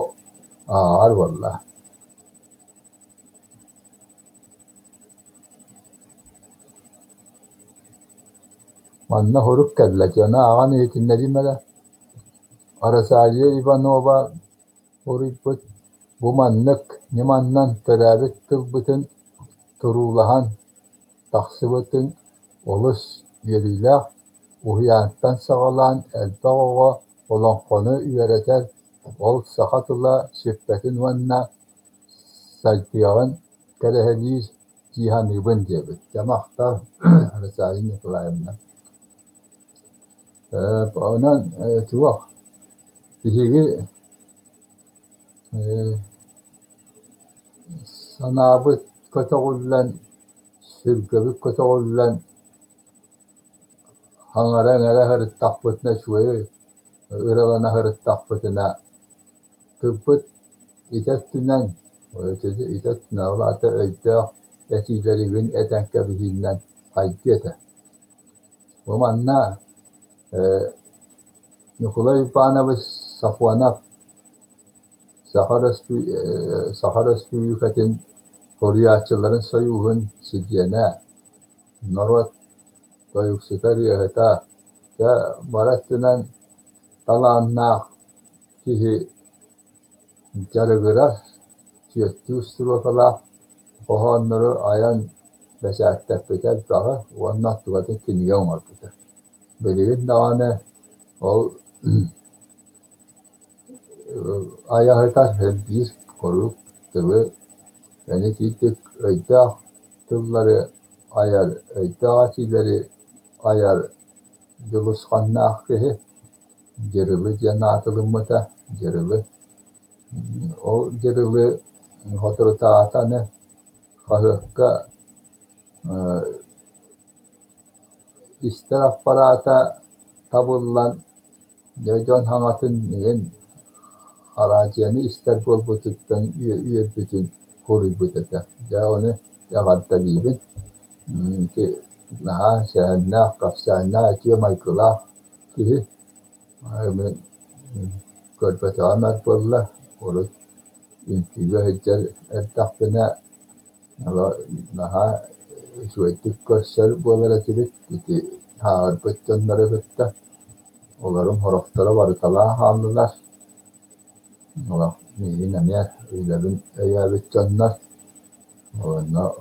Speaker 1: ааҕар буолла. Манна сурук кэллэ, дьону ааҕан иһитиннэриим эрэ. Розалия Иванова суруйбут: «Бу маннык ньыманнан төрөөбүт тылбытын туруулаһан тахсыбытыҥ олус үөрүүлээх, уһуйаантан саҕалаан элбэх оҕо олоҥхону үөрэтэр, ол саха тыла сүппэтин уонна сайдыаҕын кэрэһэлиир дии саныыбын» диэбит. Дьэ махтал, Розалия Николаевна. Онон туох, биһиги санаабыт көтөҕүллэн, сүргэбит көтөҕүллэн, хаҥара-иҥэрэ сырыттахпытына, үчүгэйи ыралана сырыттахпытына, тылбыт ити өттүнэн, ити өттүнэн, ол аата өйдөөх этиилэригин этэн кэбиһииннэн хайдыа этэ. Бу манна Ньукулай Иванович Сафонов Саха Өрөспүүбүлүкэтин Суруйааччыларын сойууһун чилиэнэ, норуот тойуксута, ырыаһыта, дьэ бары өттүнэн талааннаах киһи дьарыгырар, түөртүү строкалаах хоһооннору айан бэчээттэппитэ элбэҕи уонна оттугатын кинигэ оҥорбута. Билигин даҕаны ол айаһытар биир куруук тылы итиитик өйдөөх тыллары айар, өйдөөх этиилэри айар дьулусханнаах киһи Дьырылы диэн аатылыммыта, Дьырылы. Ол Дьырылы соторутааҕыта аны хаһыакка истэр аппараата табыллан, дьэ дьон саҥатын иһин араадьыйаны истэр буолбутуттан үөрбүтүн суруйбут этэ. Дьэ ону эҕэрдэлиибин. Ити наһаа сэһэннээх, кэпсээннээх, үтүө майгылаах киһи. Мин көрбөтөҕүм эр буолла. Урут үҥкүүгэ сылдьар эрдэхпинэ наһаа үчүгэйдик көрсөр буолар этибит. Ити ааҕарбыт дьоннору кытта. Олорум сорохторо барыталаан хааллылар. Олох миигин эмиэ үлэбин өйөөбүт дьоннор. Онно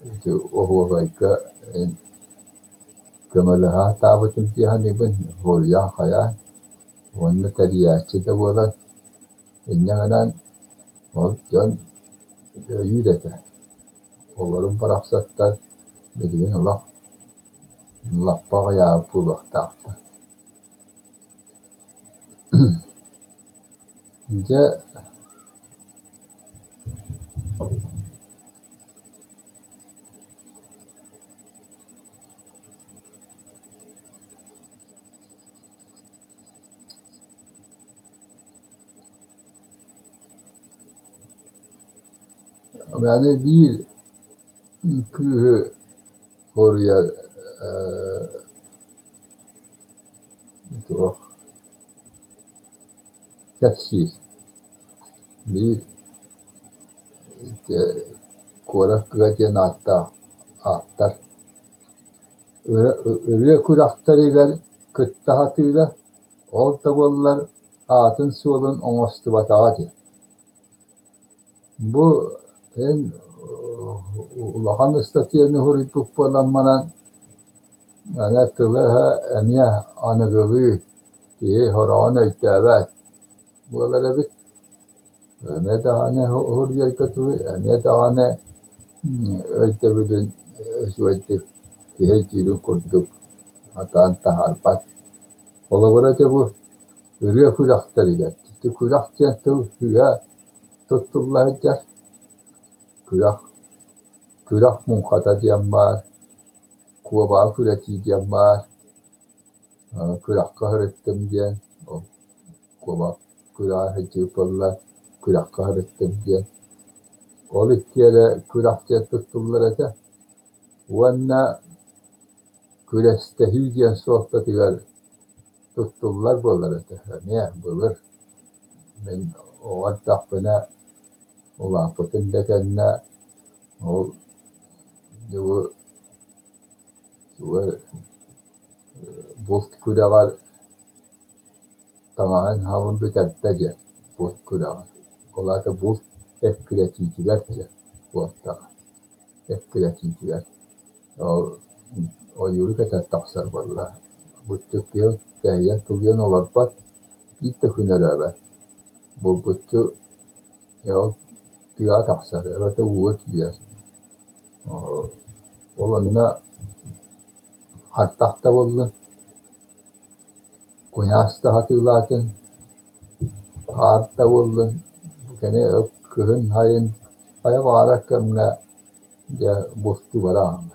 Speaker 1: ити оһуохайга көмөлөһө сатаабытым дии саныыбын, суруйан хайаан уонна тэрийээччи да буолан. Инньэ гынан ол дьон өйүүр этэ. Олорум барахсаттар билигин олох лаппа аҕыйаабыт буолуохтаахтар. Дьэ Аны биир кыыһы хоруйар туох кэпсиир. Биир куорат кыыһа диэн ааттаах ааптар ырыа күрэхтэригэр кытта сатыыра, ол да буоллар аатын-суолун оҥостубатаҕа диэн. Бу эн улахан ыстатыйаны суруйбут буолан баран, аны тыла-өһө эмиэ аныгылыы, киһи сороҕун өйдөөбөт буолар эбит. Эмиэ даҕаны суруйарга дылы, эмиэ даҕаны өйдөбүлүн үчүгэйдик киһи өйдүүрүн курдук сатаан таһаарбат. Холобура дьэ бу ырыа күрэхтэригэр, ити күрэх диэн тыл сыыһа туттулла сылдьар. Күрэх, күрэх муҥхата диэн баар, куобаҕы күрэтии диэн баар, күрэххэ сырыттым диэн, ол куобах күрэҕэ сылдьыбыт буолла, күрэххэ сырыттым диэн. Ол икки эрэ күрэх диэн туттуллар этэ. Уонна күрэстэһии диэн суолтатыгар туттуллар буолар этэ эмиэ былыр. Мин оҕо эрдэхпинэ улааппытым да кэннэ ол дьылы булт күрэҕэр таҥаһын хаҕын бүтэрдэ диэн булт күрэҕэр. Ол аата булт эккирэтиитигэр диэн буолтаҕа. Эккирэтиитигэр. Ол ойууру кэтэн тахсар буолла. Булчут киһи тэһийэн тулуйан олорбот, биир да күн өрөөбөт. Булгуччу ол тыаҕа тахсар, эбэтэр ууга киирэр. Ол онно ардах да буоллун, куйаас да сатыылаатын, хаар да буоллун, кини кыһын сайын хайа баҕарар кэмҥэ дьэ бултуу бараҕын.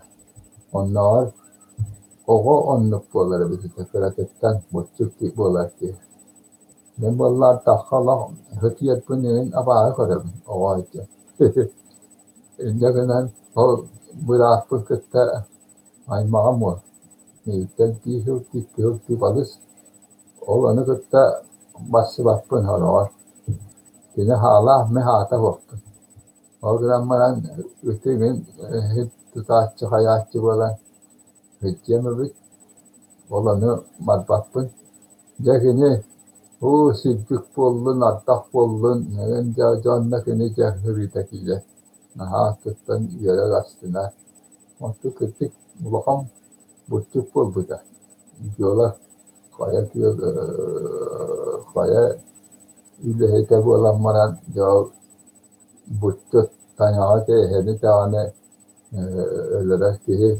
Speaker 1: Оннооҕор оҕо оннук буолар эбит этэ кыратыттан булчут буолар киһи. Мин буолла ардахха олох сытыйарбын иһин абааһы көрөбүн оҕо сылдьан. Инньэ гынан ол бырааппын кытта аймаҕым уол миигиттэн биир сыл, икки сыл балыс. Ол ону кытта барсыбаппын сороҕор. Кини хаалаах, мин хаата суохпун. Ол гынан баран ыты мин тутааччы хайааччы буолан сылдьыам эбит. Ол ону барбаппын. Дьэ кини уу силбик буоллун, ардах буоллун, дьэ дьонно кини дьэ сырыыта киирэр. Наһаа туттан үөрэр, астынар. Онтон кырдьык улахан булчут буолбута. Дьуола хайа күөл хайа үлэһитэ буолан баран дьэ ол булчут тайаҕа эһэни даҕаны өлөрөр киһи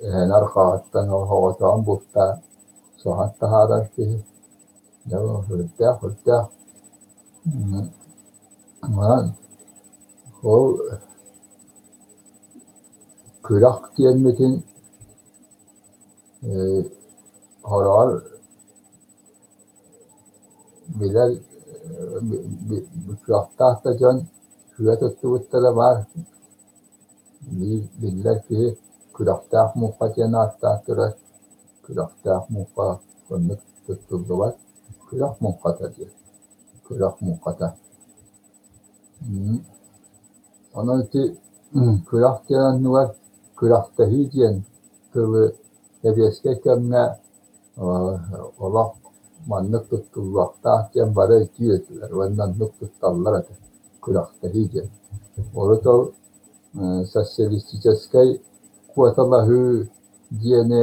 Speaker 1: эһэни арҕаҕыттан оҕотоон бултаан соһон таһаарар киһи. Дьэ сүрдээх сүрдээх Онон ол күрэх диэммитин хороҕор билэр кыахтаах да дьон күө туттубуттара баар. Биир биллэр киһи күрэхтээх муҥха диэн ааттаан турар. Күрэхтээх муҥха оннук туттуллубат. Күрэх муҥхата диэн. Күрэх муҥхата. Онон ити күрэх диэн оннугар күрэхтэһии диэн тылы сэбиэскэй кэмҥэ олох маннык туттуллуохтаах диэн бары өйдүүр этилэр уонна оннук тутталлар этэ күрэхтэһии диэн. Урут ол социалистическай куоталаһыы диэни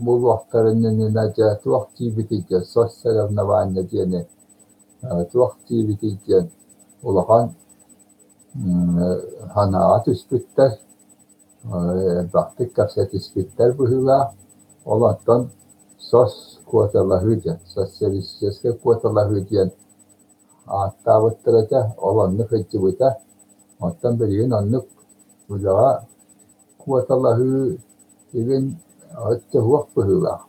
Speaker 1: булуохтарын иннинэ дьэ туох диибитий диэн соцсоревнование диэни туох диибитий диэн улахан санааҕа түспүттэр, элбэхтик кэпсэтиспиттэр быһыылаах. Ол онтон сос куоталаһыы диэн, социалистическай куоталаһыы диэн ааттаабыттар этэ, ол оннук сылдьыбыта. Оттон билигин оннук үлэҕэ куоталаһыы игин өттө суох быһыылаах.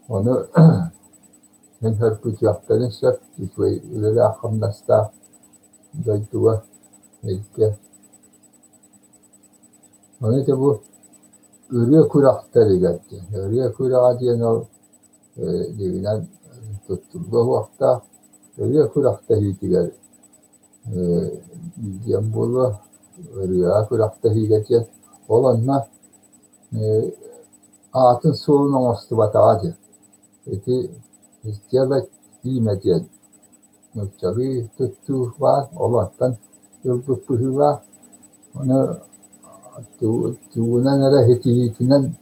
Speaker 1: Ону мин сөргүтүөхтэрин сөп, үчүгэй үлэлээх-хамнастаах дойдуга илгэ. Ону ити бу ырыа күрэхтэригэр диэн, ырыа күрэҕэ диэн ол дьиҥинэн туттуллуо суохтаах. Ырыа күрэхтэһиитигэр диэн буолуо, ырыаҕа күрэхтэһиигэ диэн. Ол онно аатын-суолун оҥостубатаҕа диэн. Ити сделать имя диэн нууччалыы туттуу баар, ол онтон ылбыт быһыылаах. Ону тугунан эрэ ситиһиитинэн,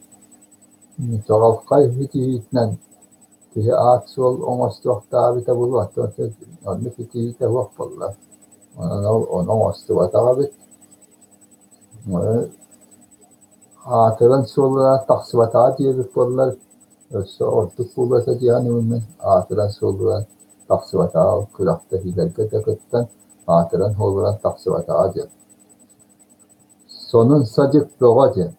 Speaker 1: чаҕылхай ситиһиитинэн киһи аат-суол оҥостуохтаах эбитэ буолуо, оннук ситиһиитэ суох буолла. Онон ол ону оҥостубатах эбит. Аатыран суолунан тахсыбатаҕа диэбит буоллар, өссө ордук буолуо этэ дии саныыбын мин. Аатыран суолунан тахсыбатаҕа, күрэхтэһиилэргэ да кыттан, аатыран суолунан тахсыбатаҕа диэн. Сонун-садьык бөҕө диэн.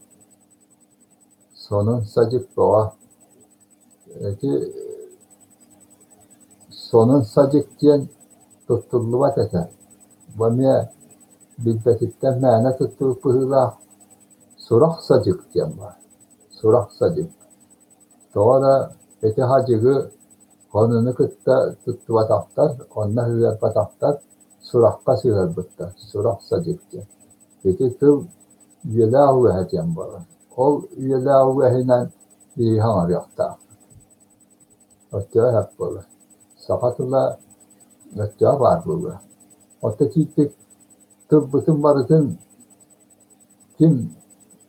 Speaker 1: Сонун-садьык бөҕө. Ити сонун-садьык диэн туттуллубат этэ. Бу эмиэ билбэтиттэн мээнэ туттубут быһыылаах сурах-садьык диэн баар. Сурах-садьык. Тоҕо эрэ ити хадьыгы онуну кытта туттубатахтар, онно сыһыарбатахтар, сурахха сыһыарбыттар. Сурах-садьык диэн. Ити тыл үйэлээх үгэһэ диэн буолар. Ол үйэлээх үгэһинэн биһиги хаҥарыахтаахпыт. Оччоҕо сөп буолар. Саха тыла оччоҕо баар буолуо. Оттон итиитик тылбытын барытын ким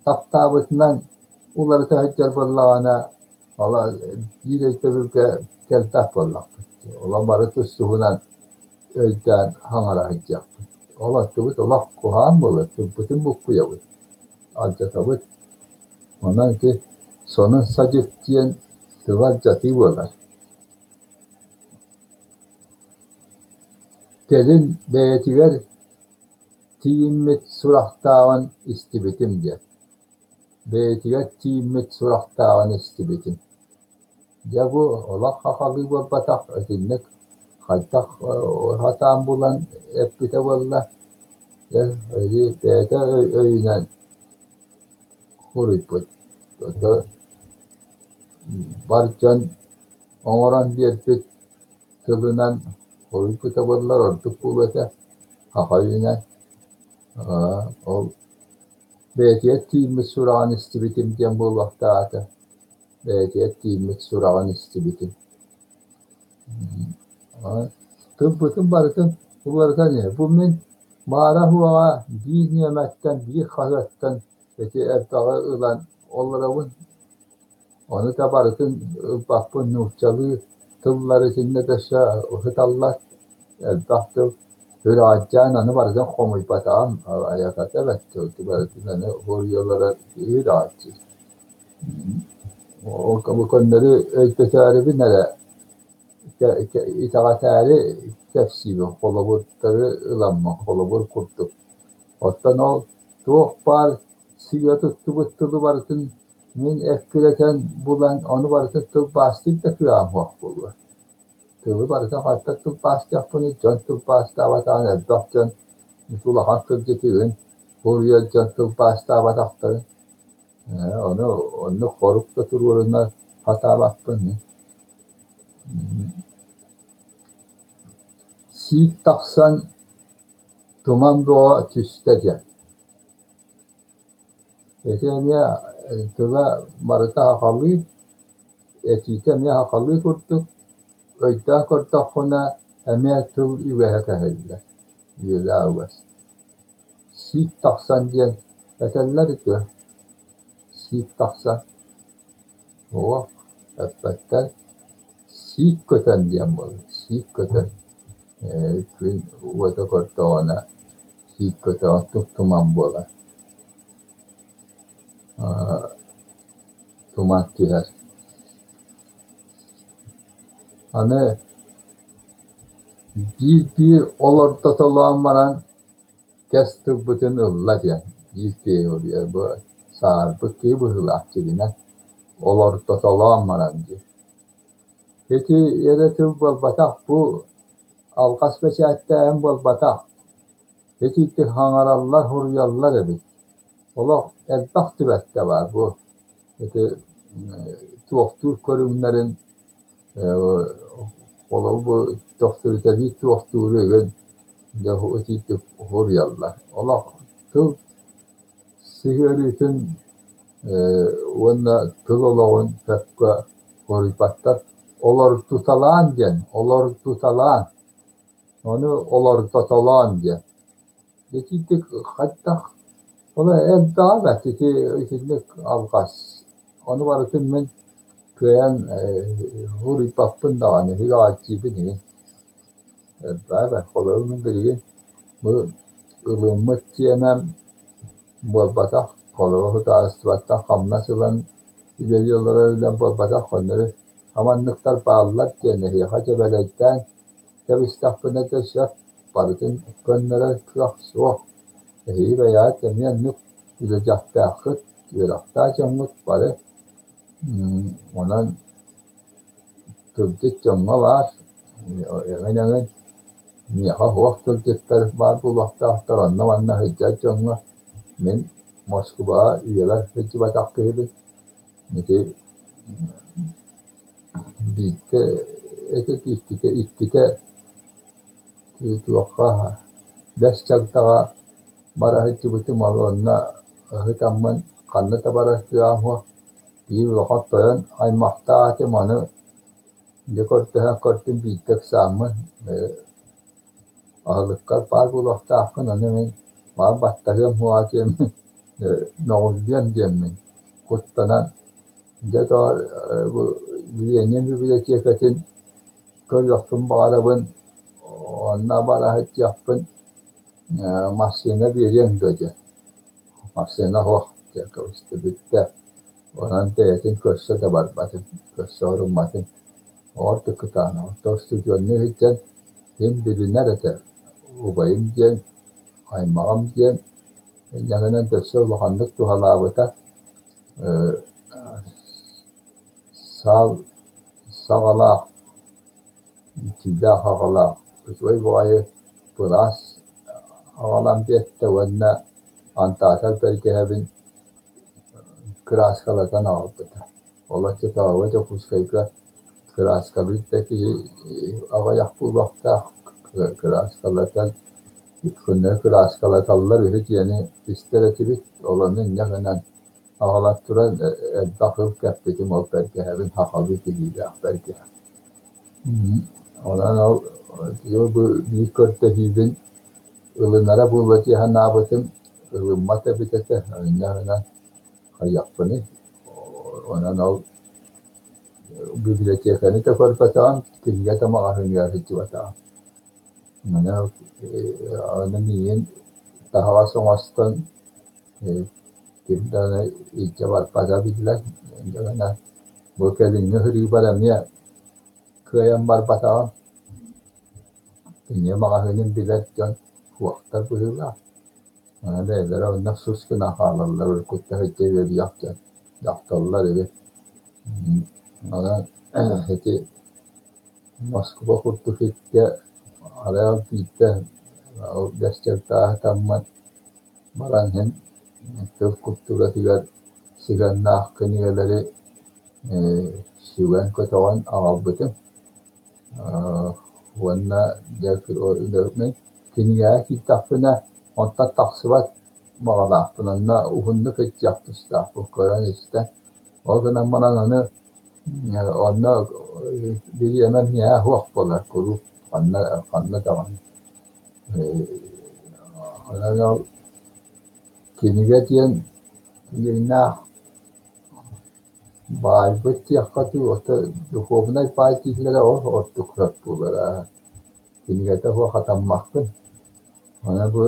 Speaker 1: таптаабытынан уларыта сылдьар буоллаҕына, ол биир өйдөбүлгэ кэлбэт буоллахпыт. Олох бары тус-туһунан өйдөөн хаҥара сылдьыахпыт. Ол оттубут олох куһаҕан буолар, тылбытын буккуйабыт, алдьатабыт. Онон ити сонун садьык диэн тыла алдьатыы буолар. Кэлин бэйэтигэр тиийиммит сурахтааҕын истибитим диэн. Бэйэтигэр тиийиммит сурахтааҕын истибитим. Дьэ бу олох хахалыы буолбатах, итинник хайдах сатаан булан эппитэ буолла, дьэ бэйэтэ өйүнэн суруйбут. Бар дьон оҥорон биэрбит тылынан суруйбута буоллар ордук буолуо этэ, саха өйүнэн. Ол бэйэтигэр тиийиммит сураҕын истибитим диэн буолуохтаах этэ. Бэйэтигэр тиийиммит сураҕын истибитим. Тылбытын барытын уларытан иһэр. Бу мин баара-суоҕа биир ньиэмэттэн, биир хаһыаттан ити элбэҕи ылан олоробун. Ону да барытын ылбаппын, нууччалыы тыллары итиннэ да өссө ыһыталлар, элбэх тыл. Үрэҕэлдьээн аны барытын хомуйбатаҕым, айаката эбэт, барытын аны суруйаллара үрэҕэлдьиир. Ол көннөрү өйдөтөөрүбүн эрэ итэҕэтээри кэпсиибин, холобурдары ыламмын, холобур курдук. Оттон ол туох баар сыыйа туттубут тылы барытын мин эккирэтэн булан ону барытын тылбаастыыр да кыаҕым суох буолуо. Тылы барытын хантан тылбаастыахпыный, дьон тылбаастаабатаҕын элбэх дьон улахан тылдьытыгын суруйар дьон тылбаастаабатахтарын. Ону оннук хорук да туруоруна сатаабаппын. Сиик тахсан туман бөҕө түстэ диэн. Ити эмиэ тыла барыта сахалыы, этиитэ эмиэ сахалыы курдук, өйдөөн көрдөххүнэ эмиэ тыл үгэһэ кэһиллэр, үйэлээх үгэс. Сиик тахсан диэн этэллэр үтүө, сиик тахсан, суох, эппэттэр, сиик көтөн диэн буолар, сиик көтөн, күн уота көрдөҕүнэ сиик көтөҕөн тук-туман буолар, туман түһэр. Аны биир-биир олордотолоон баран кэс тылбытын ылла диэн биир киһи бу сааһырбыт киһи быһыылаах дьиҥинэн олордотолоон баран диэн. Ити эрэ тыл буолбатах, бу алҕас бэчээттээһин буолбатах. Итиитик хаҥараллар, суруйаллар эбит. Олох элбэх түбэлтэ баар бу ити туохтуур көрүҥнэрин холобур бу төхтүрүтэлии туохтууру игин дьэ итиитик суруйаллар. Олох тыл сыһыарыытын уонна тыл олоҕун сөпкө суруйбаттар. Олордуталаан диэн, олордуталаан, ону олордотолоон диэн. Итинник хайдах ол элбэҕэ бэрт ити итинник алҕас. Ону барытын мин кыайан суруйбаппын даҕаны, үрэҕэлдьиибин иһин. Элбэҕэ бэрт. Холобур мин билигин бу ылыммыт тиэмэм буолбатах, холобур судаарыстыбаттан хамнас ылан үлэлии олорор үлэм буолбатах, көннөрү хаманныктар бааллар диэн эһиэхэ дьэбэлэйдээн кэбистэхпинэ да сөп, барытын көннөрөр кыах суох. Эһиги бэйэҕит эмиэ оннук үлэлиэхтээххит, үөрэхтээх дьоҥҥут бары. Онон тылдьыт дьоҥҥо баар, эҥин-эҥин. Миэхэ суох тылдьыттар баар буолуохтаахтар, онно-манна сылдьар дьоҥҥо мин Москубаҕа үйэбэр сылдьыбатах киһибин. Ити биирдэ этэ иккитэ иккитэ туохха Бэс Чагдаҕа бара сылдьыбытым, ол онно ыһытаммын ханна да барар кыаҕым суох. Биир улахан тойон аймахтаах этим, ону дьэ көрдөһөн көрдүм, биирдэ ыксааммын аһылыккар баар буолуохтааххын, ону мин баар баттаһыам суоҕа диэммин, мөҕүллүөм диэммин куттанан, дьэ доҕор бу Ленин бибилэтиэкэтин көрүөхпүн баҕарабын, онно бара сылдьыахпын, массыына биэриэҥ дуо диэн. Массыына суох диэн кэбистэ, бүттэ. Онон бэйэтин көрсө да барбатым, көрсө орумматым. Ордук кытаанах. Оттон устудьуоннуу сылдьан ким билинэр этэ, убайым диэн, аймаҕым диэн, инньэ гынан өссө улаханнык туһалаабыта. Саал саҕалаах, итиилээх аҕалаах, үчүгэй баҕайы былаас аҕалан биэртэ уонна антаатар бэргэһэбин кырааскалатан аҕалбыта. Ол оччотооҕуга Дьокуускайга кырааскалыыр да киһи аҕыйах буолуохтаах, кырааскалатан иккиннэри кырааскалаталлар үһү диэни истэр этибит, ол ону инньэ гынан аҕалан туран элбэх ыл кэппитим, ол бэргэһэбин сахалыы тигиилээх бэргэһэ. Онон ол бу биир көрдөһүүбүн ылынара буолуо дии санаабытым, ылыммат эбит этэ, инньэ гынан хайыахпыный, онон ол библиотеканы да көрбөтөҕүм, кинигэ да маҕаһыыныгар сылдьыбатаҕым. Аны миигин таһаҕас оҥостон ким даҕаны илдьэ барбата биллэр. Инньэ гынан бу кэлиҥҥи сырыыбар эмиэ кыайан барбатаҕым. Кинигэ маҕаһыынын билэр дьон суохтар быһыылаах. Аны бэйэлэрэ онно сус гынан хаалаллар, уруккуттан сылдьа үөрүйэх дьон дьахталлар эбит. Онон ити Москуба курдук икки арай биирдэ ол бэс чырдааһытаммын баран иһэн тыл култууратыгар сыһыаннаах кинигэлэри сүгэн-көтөҕөн аҕалбытым. Уонна дьэ кинигэҕэ киирдэхпинэ онтон тахсыбат баҕалаахпын, онно уһуннук сылдьыах тустаахпын көрөн-истэн. Ол гынан баран аны онно бириэмэм миэхэ суох буолар куруук ханна ханна даҕаны. Онон ол кинигэ диэн дьиҥнээх баайбыт диэххэ дуу, ото духуобунай баай дииллэрэ ол ордук сөп буолара. Кинигэтэ суох хатаммаппын. Аны бу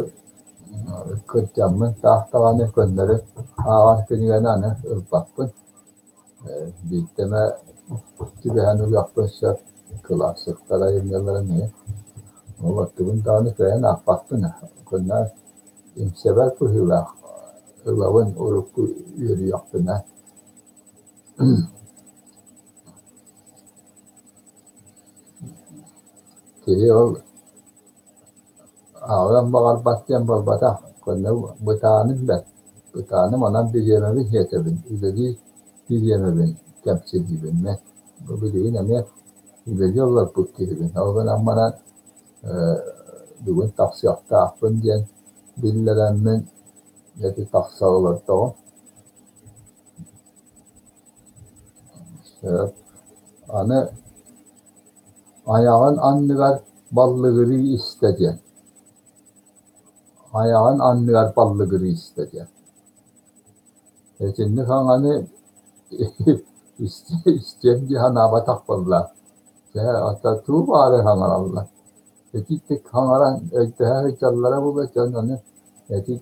Speaker 1: кырдьаммын таах даҕаны көннөрү ааҕар кинигэни аны ылбаппын. Биирдэ эмэ түбэһэн ылыахпын сөп, кылаассыктар айымньыларын иһин. Ол оттугун даҕаны кыайан аахпаппын. Көннөрү иҥсэбэр быһыылаах ылабын урукку үөрүйэхпинэн. Киһи ол ааҕыан баҕарбат диэн буолбатах, көннөрү бытааным бэрт, бытааным онон бириэмэбин сиэтэбин, үлэлии бириэмэбин кэмчилиибин мин. Бу билигин эмиэ үлэлии олорбут киһибин, ол гынан баран бүгүн тахсыахтаахпын диэн биллэрэммин ити тахса олордоҕум. Сөп. Аны айаҕын анныгар баллыгырыы истэ диэн. Айаҕын анныгар баллыгырыы истэ диэн. Итинник саҥаны истиэм дии санаабатах буолла. Чэ, оттон тугу баҕарар саҥараллар. Итиитик саҥаран өйдөһө сылдьаллара буолуо, дьон ону этии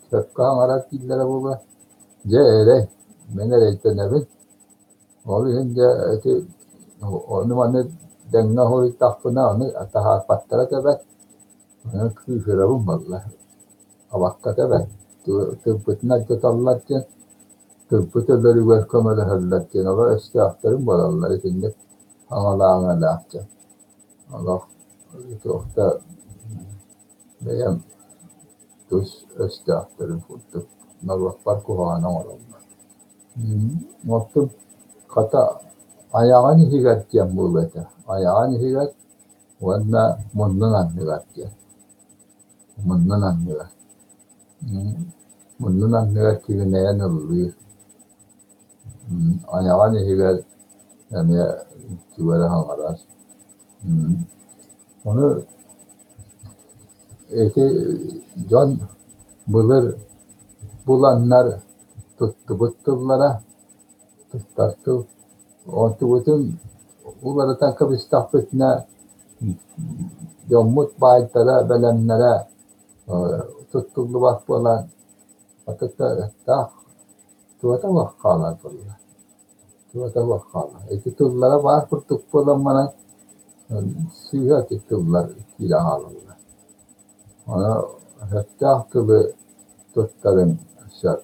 Speaker 1: сөпкө саҥарар дииллэрэ буолуо. Дьэ эрэй, мин эрэйдэнэбин. Ол иһин дьэ ити ону-маны дэҥҥэ уһуйдахпына ону таһаарбаттара да бэрт, онон кыыһырабын буолла, абакката бэрт, тылбытын алдьаталлар диэн, тылбыт өлөрүгэр көмөлөһөллөр диэн олор өстөөхтөрүм буолаллар итинник аҥалааҥалаах дьон. Олох туох да Бэйэм тус өстөөхтөрүм курдук норуоппар куһаҕаны оҥороллор. Оттон хата айаҕын иһигэр диэн буолуо этэ. Айаҕын иһигэр уонна муннун анныгар диэн. Муннун анныгар. Муннун анныгар кигинэйэн ыллыыр. Айаҕын иһигэр эмиэ тугу эрэ саҥарар. Ону ити дьон былыр буланнар туттубут тыллара, туттар тыл. Онтубутун уларытан кэбистэхпитинэ дьоммут баайдара, бэлэмнэрэ туттуллубат буолан атыттаах туота суох хаалар буолла. Туота суох хаалар. Ити тыллара баар курдук буолан баран сыыһа ити тыллар киирэн хаалаллар. Ону сөптөөх тылы туттарыҥ сөп.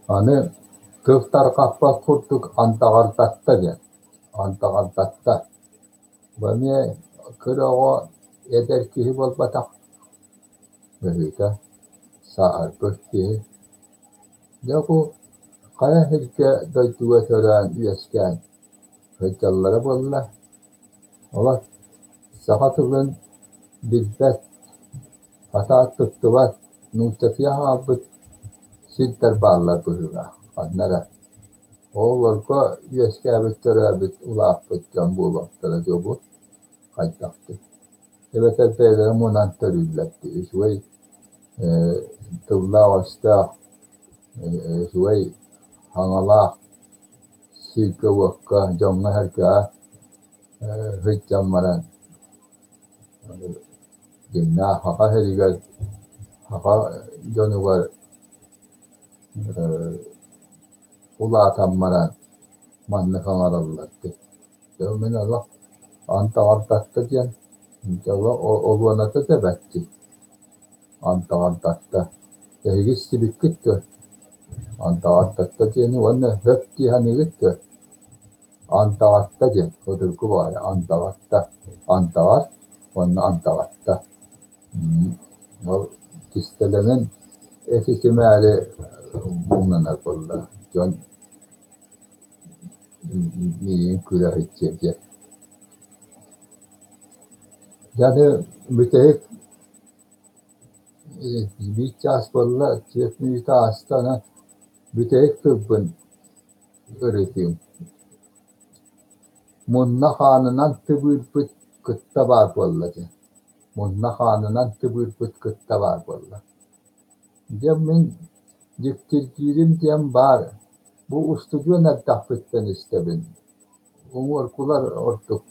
Speaker 1: Аны тыл тарҕаппат курдук андаҕардатта диэн. Андаҕардатта. Бу эмиэ кыра оҕо эдэр киһи буолбатах. Быһыыта, сааһырбыт киһи. Дьэ бу хайа сиргэ дойдуга төрөөн үөскээн сылдьаллара буолла. Олор саха тылын билбэт, сатаан туттубат, нууччатыйа хаалбыт сирдэр бааллар быһыылаах ханна эрэ. Ол олорго үөскээбит, төрөөбүт, улааппыт дьон буолуохтара дуо бу хайдахтыы. Эбэтэр бэйэлэрэ мунан төрүүллэр дии, үчүгэй тыллаах-өстөөх, үчүгэй саҥалаах сиргэ-уокка, дьоҥҥо-сэргэҕэ сылдьан баран дьиҥнээх саха сиригэр, саха дьонугар улаатан баран маннык саҥараллар дии. Дьэ мин олох андаҕардатта диэн олуоната да бэрт дии. Андаҕардатта. Эһиги истибиккит дуо? Андаҕардатта диэни уонна сөп дии саныыгыт дуо? Андаҕатта диэн судургу баҕайы андаҕатта. Андаҕар уонна андаҕатта. Ол кистэлэҥин этитимээри муҥнанар буолла. Дьон миигин күлэ сылдьыа диэн. Дьэ аны бүтэһик биир чаас буолла, 4 мүнүүтэ ааста, онон бүтэһик тылбын ырытыым. Мунна хаанынан тыбыырбыт кытта баар буолла диэн. Мунна хаанынан тыбыырбыт кытта баар буолла. Дьэ мин дьиктиргиирим диэн баар, бу устудьуон эрдэхпиттэн истэбин. Уҥуоргулар ордук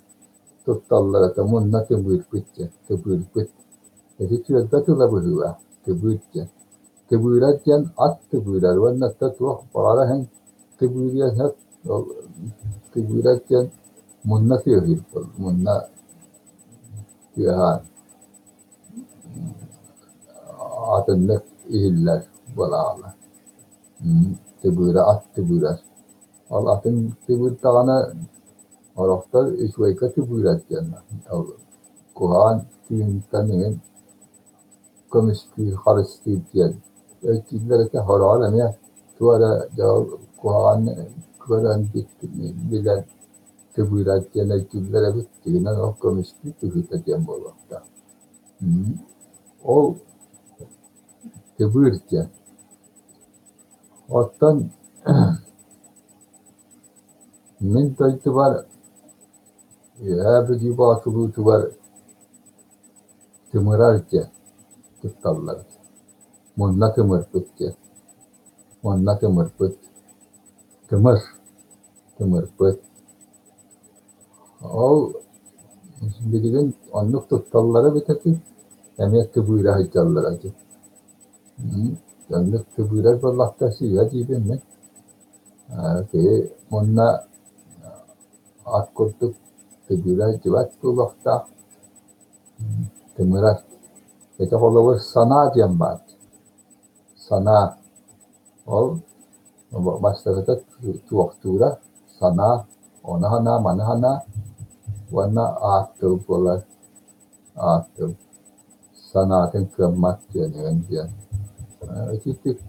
Speaker 1: тутталлар этэ, мунна тыбыырбыт диэн, тыбыырбыт. Ити түөлбэ тыла быһыылаах, тыбыыр диэн. Тыбыырар диэн ат тыбыырар уонна туох баҕара иһин тыбыырыан сөп. Ол тыбыырар диэн мунна тыаһыыр, мунна тыаһаан атыннык иһиллэр буолаҕалар. Тыбыыра ат тыбыырар. Ол атын тыбыырдаҕына орохтор үчүгэйгэ тыбыырар диэн ол куһаҕан тыынтан иҥин көмүскүүр, харыстыыр диэн өйдүүллэр этэ. Сороҕор эмиэ туох эрэ дьэ ол куһаҕаны көрөн билэн тыбыырар диэн өйдүүллэр эбит. Дьиҥинэн ол көмүскүүр быһыыта диэн буолуохтаах. Ол тыбыыр диэн. Оттон мин дойдубар Үөһээ Бүлүү Боотулуутугар тымырар диэн тутталлар. Мунна тымырбыт диэн. Мунна тымырбыт. Тымыр. Тымырбыт. Ол билигин оннук тутталлара эбит этэ, эмиэ тыбыыра сылдьаллара дии. Оннук тыбыырар буоллахта сыыһа диибин мин. Киһи мунна ат курдук тыбыыра сылдьыбат буолуохтаах. Тымырар. Ити холобур санаа диэн баар. Санаа. Ол бастакыта туохтуура санаа, ону санаа, маны санаа. Уонна аат тыл буолар, аат тыл санаатын кыаммат диэн диэн. Ититик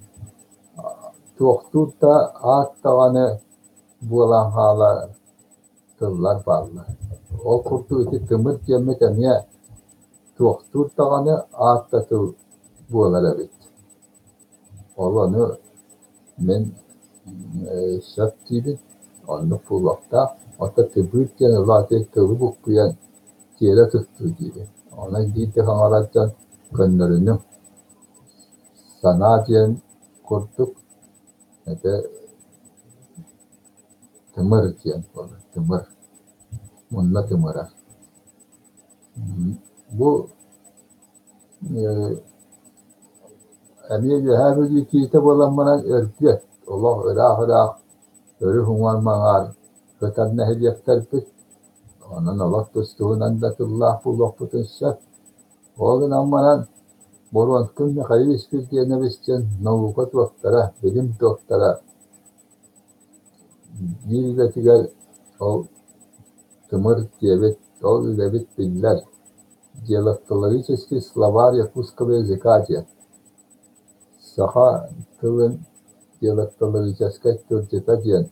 Speaker 1: туохтуур да аат даҕаны буолан хаалар тыллар бааллар. Ол курдук ити тымыр диэммит эмиэ туохтуур даҕаны аат да тыл буолар эбит. Ол ону мин сөп диибин, оннук буолуохтаах. Оттон тыбыыр диэн улаатыы тылы буккуйан тиэрэ туттуу диибин. Онон биирдэ хаҥарар дьон көннөрүнүҥ. Санаа диэн курдук это тымыр диэн буолар, тымыр. Мунна тымыра. Бу эмиэ Үөһээ Бүлүү киһитэ буолан баран Өргүөт, олох ыраах-ыраах өрүс уҥуор-маҥаар сытар нэһилиэктэрбит. Онон олох тус-туһунан да тыллаах буолуохпутун сөп. Ол гынан баран Боруонскай Михаил Испирдиэнович диэн наука доктора, билим доктора биир үлэтигэр ол тымыр диэбит, ол үлэбит биллэр «Диалектологический словарь якутского языка» диэн саха тылын диалектологическай тылдьыта диэн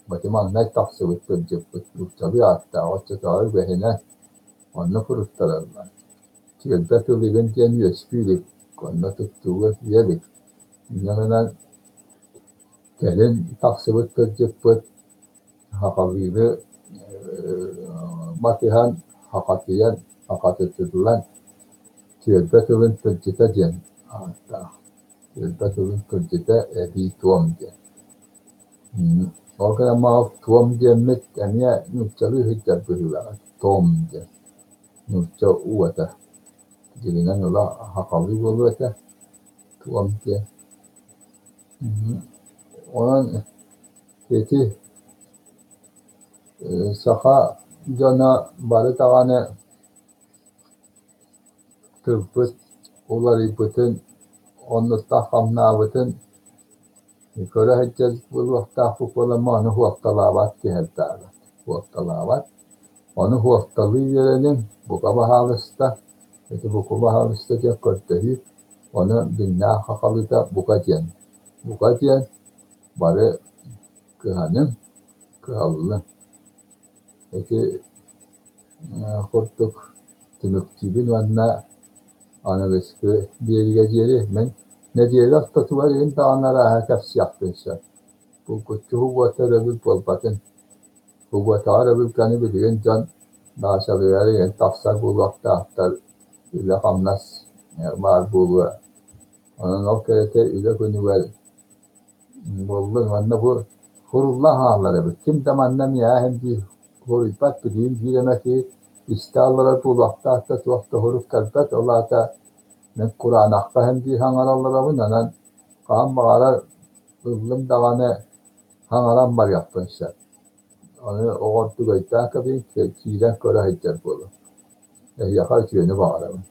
Speaker 1: бати маҥнай тахсыбыт тылдьыппыт нууччалыы ааттаах оччотооҕу үгэһинэн онно суруттараллар. Түөлбэ тыл игин диэн үөскүү илик, онно туттууга киирэ илик. Инньэ гынан кэлин тахсыбыт тылдьыппыт сахалыыны батыһан, сахатыйан, сахатытыллан түөлбэ тылын тылдьыта диэн ааттаах. Түөлбэ тылын тылдьыта эбии туом диэн. Ол гынан туом диэммит эмиэ нууччалыы сылдьар быһыылаах, том диэн нуучча уота. Дьиҥинэн ыла сахалыы буолуо этэ, туом диэн. Онон ити саха дьоно бары даҕаны тылбыт уларыйбытын, оннуттан хамнаабытын көрө сылдьар буолуохтаахпыт буолан ону суолталаабат киһи элбээҕэ. Суолталаабат. Ону суолталыы үөрэниҥ, бука баһаалыста, ити бука баһаалыста диэн көрдөһүү, ону дьиҥнээх сахалыыта бука диэн. Бука диэн бары кыһаныҥ, кыһаллыҥ. Ити курдук түмүктүүбүн уонна аныгыскы биэриигэ диэри мин нэдиэлэ ортотугар иһин даҕаны арааһа кэпсиэхпин сөп. Булгуччу субуота өрөбүл буолбатын. Субуотаҕа өрөбүлгэни билигин дьон даачалыгар иһин тахсар буолуохтаахтар, үлэ-хамнас баар буолуо. Онон ол кэриэтэ үлэ күнүгэр буоллун уонна бу суруллан хаалар эбит. Ким да манна миэхэ иһин биир суруйбат, билигин биир эмэ киһи истэ олорор буолуохтаах да туох да сурук кэлбэт. Ол аата мин кураанахха иһин биир саҥара олоробун, онон хаһан баҕарар ыллым даҕаны саҥаран барыахпын сөп. Ону оҕо ордук өйдөөн кэбиһин, киирэн көрө сылдьар буолуҥ. Эһиэхэ үтүөнү баҕарабын.